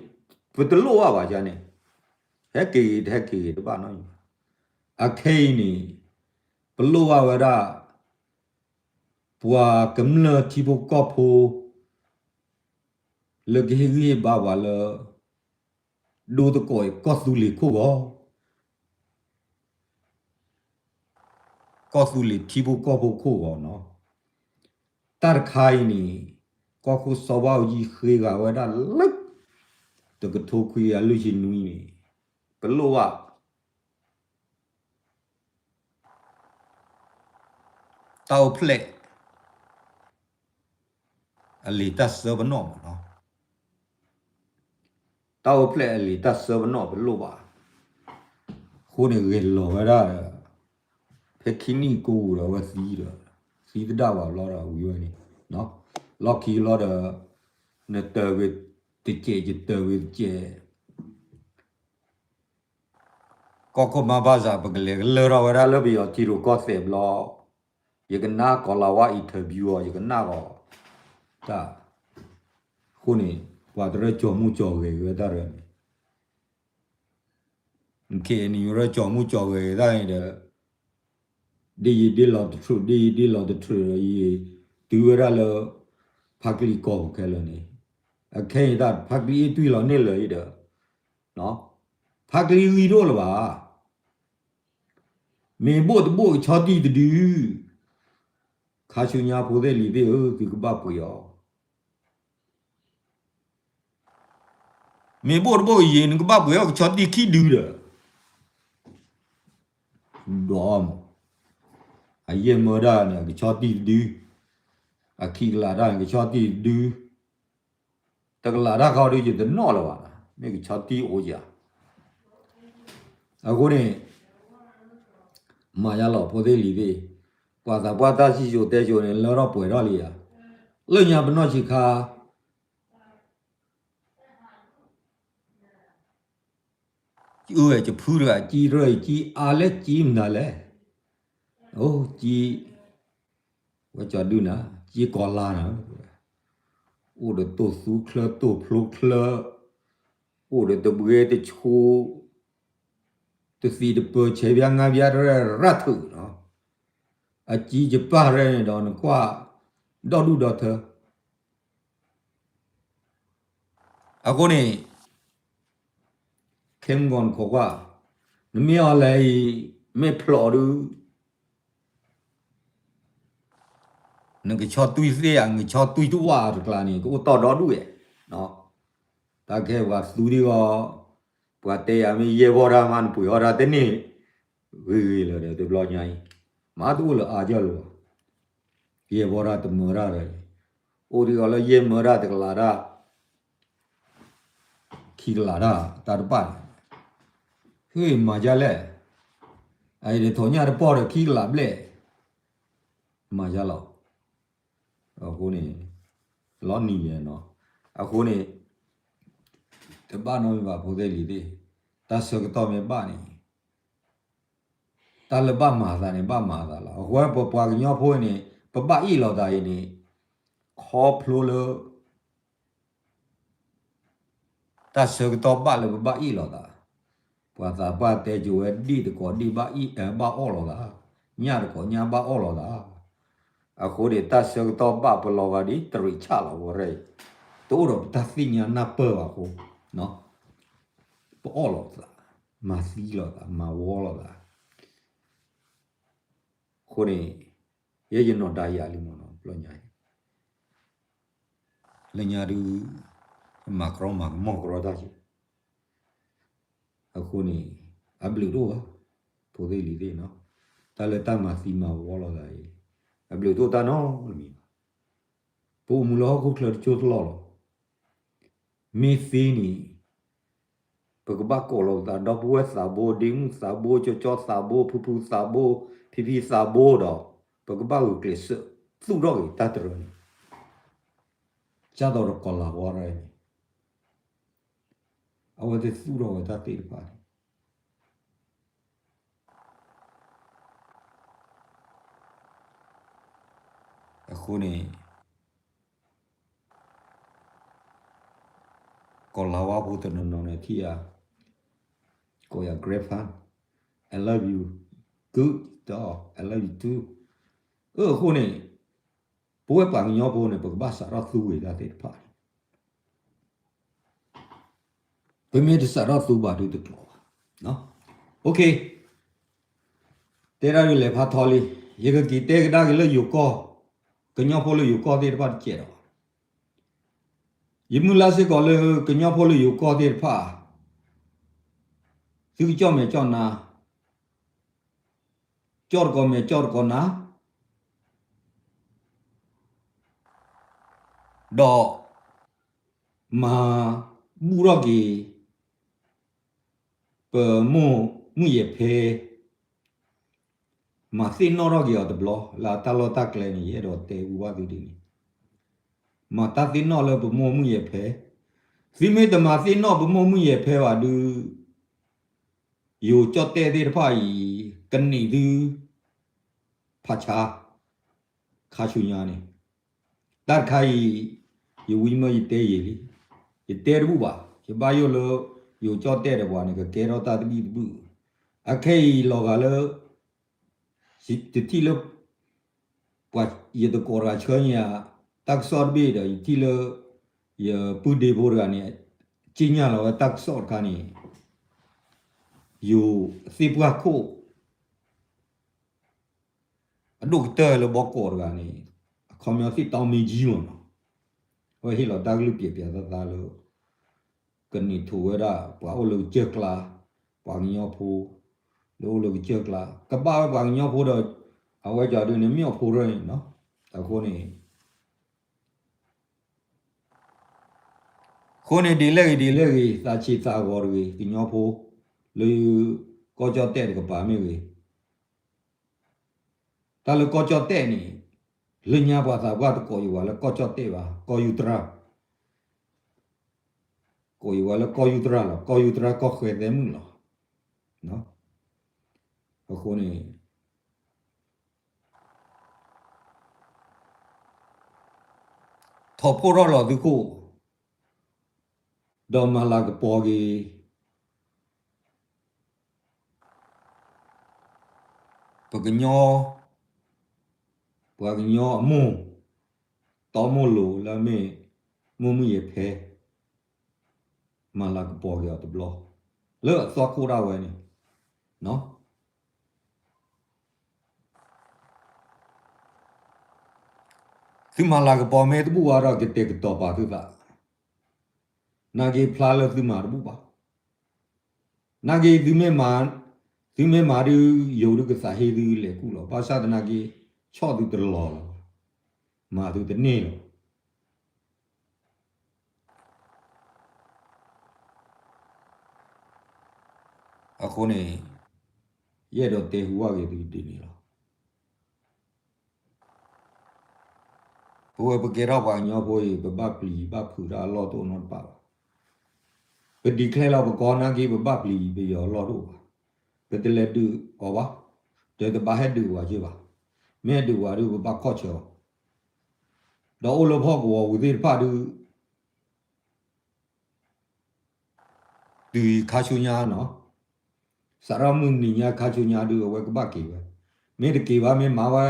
ပတလိၣ်ဘၣ်ဘၣ်ယါန့ၣ်, ဟဲက့ၤဂ့ၤ တဟဲက့ၤဂ့ၤတဘၣ်နီတမံၤဘၣ်. အခဲအံၤန့ၣ် ပလိၣ်ဘၣ်ဝဲဒၣ် ပှၤကမျၢၢ်ထံဖိကီၢ်ဖိ လၢကဟ့ၣ်ဂံၢ်ဟ့ၣ်ဘါပှၤလၢ ဒိသကိးအံၤ ကီၢ်သူလ့ၤခိၣ်ဂီၤ, ကီၢ်သူလ့ၤထံဖိကီၢ်ဖိခိၣ်ဂီၤနီၤ. တၢ်တခါအံၤန့ၣ် ကီၢ်ခိၣ်စီၤဘၣ်အူကၠံဃ့ဂၤဝဲဒၣ်လၢ တကထိခွံကယၤလွံၢ်ဆံနွံန့ၣ် ပလိၣ်ဘၣ် တၢ်အိၣ်ဖျဲၣ် အလံာ်တၢ်ဆၢပနီၣ်မးနီၤ. တၢ်အိၣ်ဖျဲၣ်အလံာ်တၢ်ဆၢပနီၣ်ပလိၣ်ဘၣ်. အဃိန့ၣ်ဂဲၤလီၤဝဲဒၣ်ဒီး ဖဲခံနံၣ်ကိးပူၤဒီးအဝဲသံဒီး သံသဒၣ်ဘၣ်ဘျီဒီးဝံၤဝဲန့ၣ် လီၢ်ခံလီၤဒီး နတၢၤဝံၤတစဲး ယတၢၤဝံၤတစဲး ကီၢ်ခိၣ်မါဘၣ်စး ပကလဲၤကလၢထီၣ်ဝဲဒၣ်လၢပယီၤထံရူၢ်ကီၢ်သဲးဘျီ, ယကနၣ်ကီၤလၤဝါ interview အီၤ ယကနၣ်ဂီၤတၢ်, အဃိန့ၣ် ပှၤတရၢကၠီၤမူကၠီၤဂဲၤဝဲတၢ်ရၢန့ၣ် ခဲအံၤန့ၣ် ယရၢကၠီၤမူကၠီၤဂဲၤတၢ်န့ၣ်ဒီး ဒ်ယဒ်လီၤတထြူး ဒ်ယဒ်လီၤတထြူးဒီး ယတုၤဝဲဒၣ်လၢ ဖါကလံၤကီၢ်ပူၤခဲလၢာ်န့ၣ်, အခဲအံၤတၢ်ဖါကလံၤအ့ၣ်တွံၢ်လီၤန့ၢ်လၢာ်အံၤဒီး ဖါကလံၤဂံၢ်ဒိၣ်လၢၤဘၣ်. မ့ၢ်ဘိၣ်တဘိၣ်ကဆီတံၢ်တဒု, ခါဆူညါဖိသ့ၣ်လံၤသ့ၣ်ဧၢ သုကဘၣ်ပှ့ၤအီၤ မ့ၢ်ဘိၣ်တဘိၣ်ကယံာ် နကဘၣ်ပှ့ၤအီၤကဆီတံၢ်ခံဒုဒီး, ဒီးမး, အယဲၢ်မၢဒၣ်န့ၣ် ကဆီတံၢ်တဒု, အခံကလးတၢ်န့ၣ် ကဆီတံၢ်တဒု, တကလးတၢ်ခီဒု ယတနီၣ်လၢၤဘၣ်, မ့ၢ်ကဆီတံၢ်အိၣ်ယၤ. အဃိန့ၣ် မၤယါလီၤဖိသ့ၣ်လံၤသ့ၣ်, ပှၤသးပှၢ်တၢ်စံၣ်စိၤတဲစိၤန့ၣ် လၢထီၣ်ပှဲၤထီၣ်လံဧါ, လၢညါပနီၢ်ဆံးခါ အုဝဲၢ်ကဖုတဂၤ ကံရၢၢ်အံၤ ကံအါလဲၣ် ကံမနုၤလဲၣ်, အိၣ်ကံ, ဝဲကၠီဒုၣ်နၤ ကၠ့ကီၤလါနၤ, အိၣ်ဒီးတိၢ်သူချၢတိၢ်ဖျိချၢ, အိၣ်ဒီးတဘှ့တဆိ, တသံးတပၢၤ ဆဲးဘျါငါးဘျါရဲၣ်ရၣ်ထုးနီၤ, အကၠံကပၢ်ရဲၣ်န့ၣ်ဒီး နကွၢ်ဒီဒူၣ်ဒီထၢ အဃိန့ၣ် ခဲမုၢ်ဂီၤနခိးကွၢ်, နမ့ၢ်အီၤလဲၤအံၤ မ့ၢ်ဖျိးဒုး နကဆီတွံၢ်သ့ၣ်ဧါ နကဆီတွံၢ်တဝၣ်တကျါန့ၣ် ကအိၣ်တီၢ်ဒီဒူၣ်ဝဲ, တၢ်ခဲပှၤသူဒံးဂီၤ, ပှၤတဲယၤမ့ၢ်ယဲၢ်ဘီတၢ်မး နပှ့ၤအီၣ်တၢ်တန့ၢ် ဂ့ၤဂ့ၤလၢၤဒီး တဘျီညါအံၤ မ့ၢ်တအိၣ်လၢအါကၢ်လၢၤဘၣ်, ယဲၢ်ဘီတၢ်တမၢတၢ်ဒီး, အိၣ်ဒံးဂီၤလၢယဲၢ်မၢတၢ်တကလးတၢ် ခံကလးတၢ် တၢ်တပာ်န့ၣ်, ဟ့ၣ်မၤဒ်လဲၣ်, အအံၤဒ်ထိးညၣ်တပီၢ်ဒီးခံကလးဘျဲၣ်, မၤဒ်လီၤ, အဃိန့ၣ် လီၤနံၤယဲနီၤ, အဃိန့ၣ် တဘၣ်နီတမံၤဘၣ်ဖိသ့ၣ်လံၤသ့ၣ်, တၢ်ဆၢကတီၢ်မ့ၢ်ဘၣ်န့ၣ် တၢ်လၢဘၣ်မၤအသးန့ၣ် ဘၣ်မၤအသးလီၤ. အဃိပပှၤကညီဖိအံၤန့ၣ် ပဘၣ်အ့ၣ်လိာ်သးအံၤန့ၣ် ခီဖျိလၢ တၢ်ဆၢကတီၢ်ဘၣ်လၢပဘၣ်အ့ၣ်လိာ်သး, ပှၤသးပှၢ်တဲကၠိဝဲ ဒ့ၣ်တကိးဒ့ၣ်ဘၣ်အီၣ်လိာ်သး, ညၣ်တကိးညၣ်ဘၣ်အီၣ်လိာ်သး, အဃိန့ၣ် တၢ်ဆၢကတီၢ်ဘၣ်ပလီၤဂာ်ဒ်တရံးဆၣ်လီၤဝဲရဲၣ်, တအိၣ်ဒီးပတၢ်သ့ၣ်ညါနၢ်ပၢၢ်ဘၣ်အဃိ, ပအီၣ်လိာ်သး, မၤသံလိာ်သး, မၤဝီလိာ်သး, အဃိန့ၣ် ယဲယနီၢ်ဒါယၤလံမ့ၢ်နီၤ ဘျီညါအံၤ လၢညါဒုး မၤကြီမၤကမီၣ်ကြီတၢ်က့ၤ, အဃိန့ၣ် အဘျုးတအိၣ်ဘၣ်, ဖိသ့ၣ်လံၤသ့ၣ်နီၤ, တၢ်လၢတၢ်မၤသံမၤဝီလိာ်သးအံၤ အဘျုးတအိၣ်တၢ်နီတမံၤဘၣ်. ပအိၣ်မူလၢဟီၣ်ခိၣ်ချၢတကၠိတလီၢ်လီၤ. မ့ၢ်သ့န့ၣ် ပကဘၣ်ကိးလီၤပသး ဒီပုၢ်ဝဲၢ်သးဘိ, ဒ့မုၣ်သးဘိ, ကၠီကၠီသးဘိ, ဖုဖုသးဘိ, ဖံဖံသးဘိဒီး ပကဘၣ်ဂုာ်ကျဲးစၢးသူၣ်ထီၣ်က့ၤတၢ်တရၢန့ၣ်, ကၢ်သိးဒီးကီၤလၤဝါရဲၣ်န့ၣ် အဝဲသ့ၣ်သူၣ်ထီၣ်ဝဲတၢ်သ့ၣ်တဖၣ်န့ၣ် အဃိန့ၣ် ကီၤလၤဝါဖိတနီၤနီၤန့ၣ်ထံၣ်ဧါ, ကိးယၤ grandpa, I love you, good dog, I love you too. အဃိန့ၣ် ပဝဲပှၤကညီဖိန့ၣ် ပကဘၣ်စးထီၣ်သူဝဲတၢ်သ့ၣ်တဖၣ်န့ၣ် ပမ့ၢ်တစးထီၣ်သူဘၣ်ဒုးတကျိၤဘၣ်. တဲဒၣ်ဒုးလဲၤဖးထီလံ, ယကက့ၤတဲကဒါက့ၤလၢယိၤကီၢ်, ကညီဖိလၢယိၤကီၢ်သ့ၣ်တဖၣ်တကဲးဒီး, ယမုၢ်လၢ်စ့ၢ်ကီးလၢကညီဖိလၢယိၤကီၢ်သ့ၣ်တဖၣ် သုကကၠီၣ်မဲာ်ကၠီၣ်နါ, ကၠီၣ်တကိးမဲာ်ကၠီၣ်တကိးနါ, ဒီး မၤဘူၣ်ထီၣ်က့ၤ ပမိၢ်မုၣ်ယ့ၤဖဲ, မၤသ့ၣ်နီၣ်ထီၣ်က့ၤအီၤတဘျီ လၢအတၢ်လီၢ်တၢ်ကျဲန့ၣ် ယအဲၣ်ဒိးတဲဝံၤဘၣ်သုဒ်န့ၣ်, မၤတၢ်သ့ၣ်နီၣ်လၢပမိၢ်မုၣ်ယ့ၤဖဲ, သုမ့ၢ်တမၤသ့ၣ်နီၣ်ပမိၢ်မုၣ်ယ့ၤဖဲဘၣ်ဒုး ယိၤကၠီၣ်တဲၣ်သ့ၣ်တဖၣ်အံၤ ကန့ၢ်သု ဖးဆါ ခါဆူညါန့ၣ်, တၢ်တခါအံၤ ယဝံမၢယတဲယံာ်လံ, ယတဲတဘူၣ်ဘၣ်, ယဘၣ်ယိၣ်လၢ ယိၤကၠီၣ်တဲၣ်ဒီးပှၤန့ၣ် ကကဲထီၣ်တၢ်သဘံၣ်သဘုၣ်, အခဲအံၤလီၤဂာ်လၢ ယတထံၣ်လၢ ပှၤယတကိးတဂၤဆှၢန့ၢ်ဧါ တၢ်ကစီၣ်တဘ့ၣ်ဒီး ယထံၣ်လၢ ယပုၢ်ဒ့ဖိတဂၤန့ၣ် က့ညၣ်လီၤဝဲတၢ်ကစီၣ်တခါန့ၣ် ယိၤသ့ၣ်ပှၢ်ခိၣ် အဒိၣ်ကတၢၢ်လၢဘီကီးတဂၤန့ၣ် အခီပညီသ့ၣ်တီမ့ၢ်ကံမ့ၢ်နီၤ, အဝဲဟ့ၣ်လီၤတၢ်ကလုၢ်ပျဲးပျဲးသးသးလၢ ကန့ၢ်ထိးဝဲဒၣ် ပှၤအိၣ်လၢကစၢၢ်ကျါ, ပှၤကညီဖိ လၢအိၣ်လၢကစၢၢ်ကျါ, ကဘၣ်ဝဲပှၤကညီဖိဒီး အဝဲကၠီဒုးန့ၣ် မ့ၢ်အီၣ်ဖိရၢၣ်န့ၣ်နီၤ, အဃိန့ၣ် အဃိန့ၣ် ဒ်လဲၣ်ဂ့ၤ ဒ်လဲၣ်ဂ့ၤ သးဆံးသးဂီၤတဂ့ၤ ကညီဖိ လၢ ကီၢ်ကၠီၣ်တဲၣ်တကပၤမ့ၢ်ဂ့ၤ, တၢ်လၢကီၢ်ကၠီၣ်တဲၣ်န့ၣ် လၢညါပှၤသးပှၢ်တကိးယဝၤလၢကီၢ်ကၠီၣ်တဲၣ်ဘၣ်, ကီၢ်ယူၢ်တရၣ်, ကိးယဝၤလၢကီၢ်ယူၢ်တရၣ်လီၤ, ကီၢ်ယူၢ်တရၣ် ကီၢ်ဃဲသဲမုၣ်လီၤ. အဃိန့ၣ် က ထီၣ်ဖှိၣ်ထီၣ်လီၤသုးခိၣ်, ဒီးမၤလၤကပီၤက့ၤ ပကညီ, ပှၤကညီအမိၢ်, တီမိၢ်လိၤလၢမ့ၢ် မိၢ်မုၢ်ယ့ၤဖဲ, မၤလၤကပီၤက့ၤအီၤတဘျီ, လၢအသွၣ်ခိၣ်ဒၣ်ဝဲန့ၣ်, သုမၤလၤကပီၤမ့ၢ်တဘူၣ်ဘၣ်ဒီး ကတဲာ်ကတီၤပာ်သုသး, နာ်က့ဖျါလၢသုမၤတဘူၣ်ဘၣ်. နာ်က့ သုမ့ၢ်မၤဒုး ယိၤဒုးကသးဟ့သုလဲၤကူၣ်လီၤ. ဘၣ်ဆၣ်သနာ်က့ ဆီၣ်သုတလီၤလီၤ, မၤသုတန့ၢ်လီၤ. အဃိန့ၣ် ယအဲၣ်ဒိးတဲဟူဘၣ်က့ၤသုဒ်န့ၣ်လီၤ. ပဝဲပကဲထီၣ်ပှၤကညီဖိအံၤ ပဘၣ်ပျံၤဘၣ်ဖုးတၢ်အလီၢ်တအိၣ်နီတပၣ်ဘၣ်. ပ declare လီၤပကီၢ်နာ်က့ ပဘၣ်ပျံၤပယီၤအလီၢ်တအိၣ်ဘၣ်. ပတလဲၤဒုးအီၤဘၣ်, ဒီးတဘၣ်ဟဲဒုးဝဲက့ၤဘၣ်. မ့ၢ်ဟဲဒုးဝဲဒုး ပဘၣ်ခီၣ်ဆၢအီၤ, ဒီးအိၣ်လၢဖီကဝီၤပူၤသ့ၣ်တဖၣ်ဒုး တုၤခါဆူညါနီၤ, စးထီၣ်မုၢ်နံၤညါခါဆူညါဒုး အဝဲကဘၣ်က့ၤဝဲ, မ့ၢ်တက့ၤဘၣ် မ့ၢ်မၤဝဲ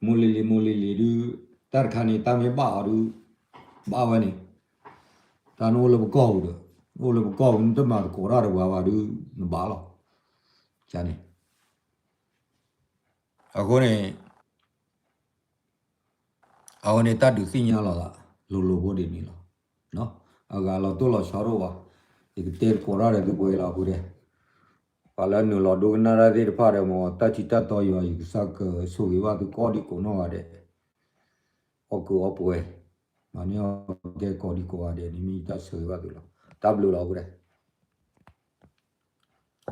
မိၢ်လ့ၤလ့ၤမိၢ်လ့ၤလ့ၤဒုး, တၢ်တခါန့ၣ် တၢ်မ့ၢ်ဘၣ်အီၤဒုး, ဘၣ်ဝဲန့ၣ်, တၢ်နအိၣ်လၢပကီၢ်ပူၤဒီး, နအိၣ်လၢပကီၢ်ပူၤ နတမၤသကိးတၢ်ဒီးပှၤဘၣ်ဒုး နဘၣ်လီၤ. န့ၣ်, အဃိန့ၣ် အဝဲန့ၣ်တၢ်ဒုးသ့ၣ်ညါလီၤသး လိၤလိၤဖိဒ်န့ၣ်လီၤ. အဂၤလီၤတိၢ်လီၤဆီတအိၣ်ဘၣ်, ယကတဲသကိးတၢ်ဒီးသုပှဲၤလီၤအဃိဒီး, ပှၤလၢနုာ်လီၤဒိကနၣ်တၢ်သ့ၣ်တဖၣ်ဒီး မ်တၢ်ထံတၢ်တီယွၤ ယကစၢ်ကဆိၣ်ဂ့ၤဘၣ်သုကိးဒံကိးနီၢ်ဂၤဒဲး, အီၣ်ကုးအီပှဲၤ, မၤန့ၢ်အီၣ်ကဲကိးဒံကိးဂၤဒဲးန့ၣ် မ့ၢ်ယတၢ်ဆိၣ်ဂ့ၤဘၣ်သုလီၤ. တၢ်ဘျုးလီၤအဃိဒီး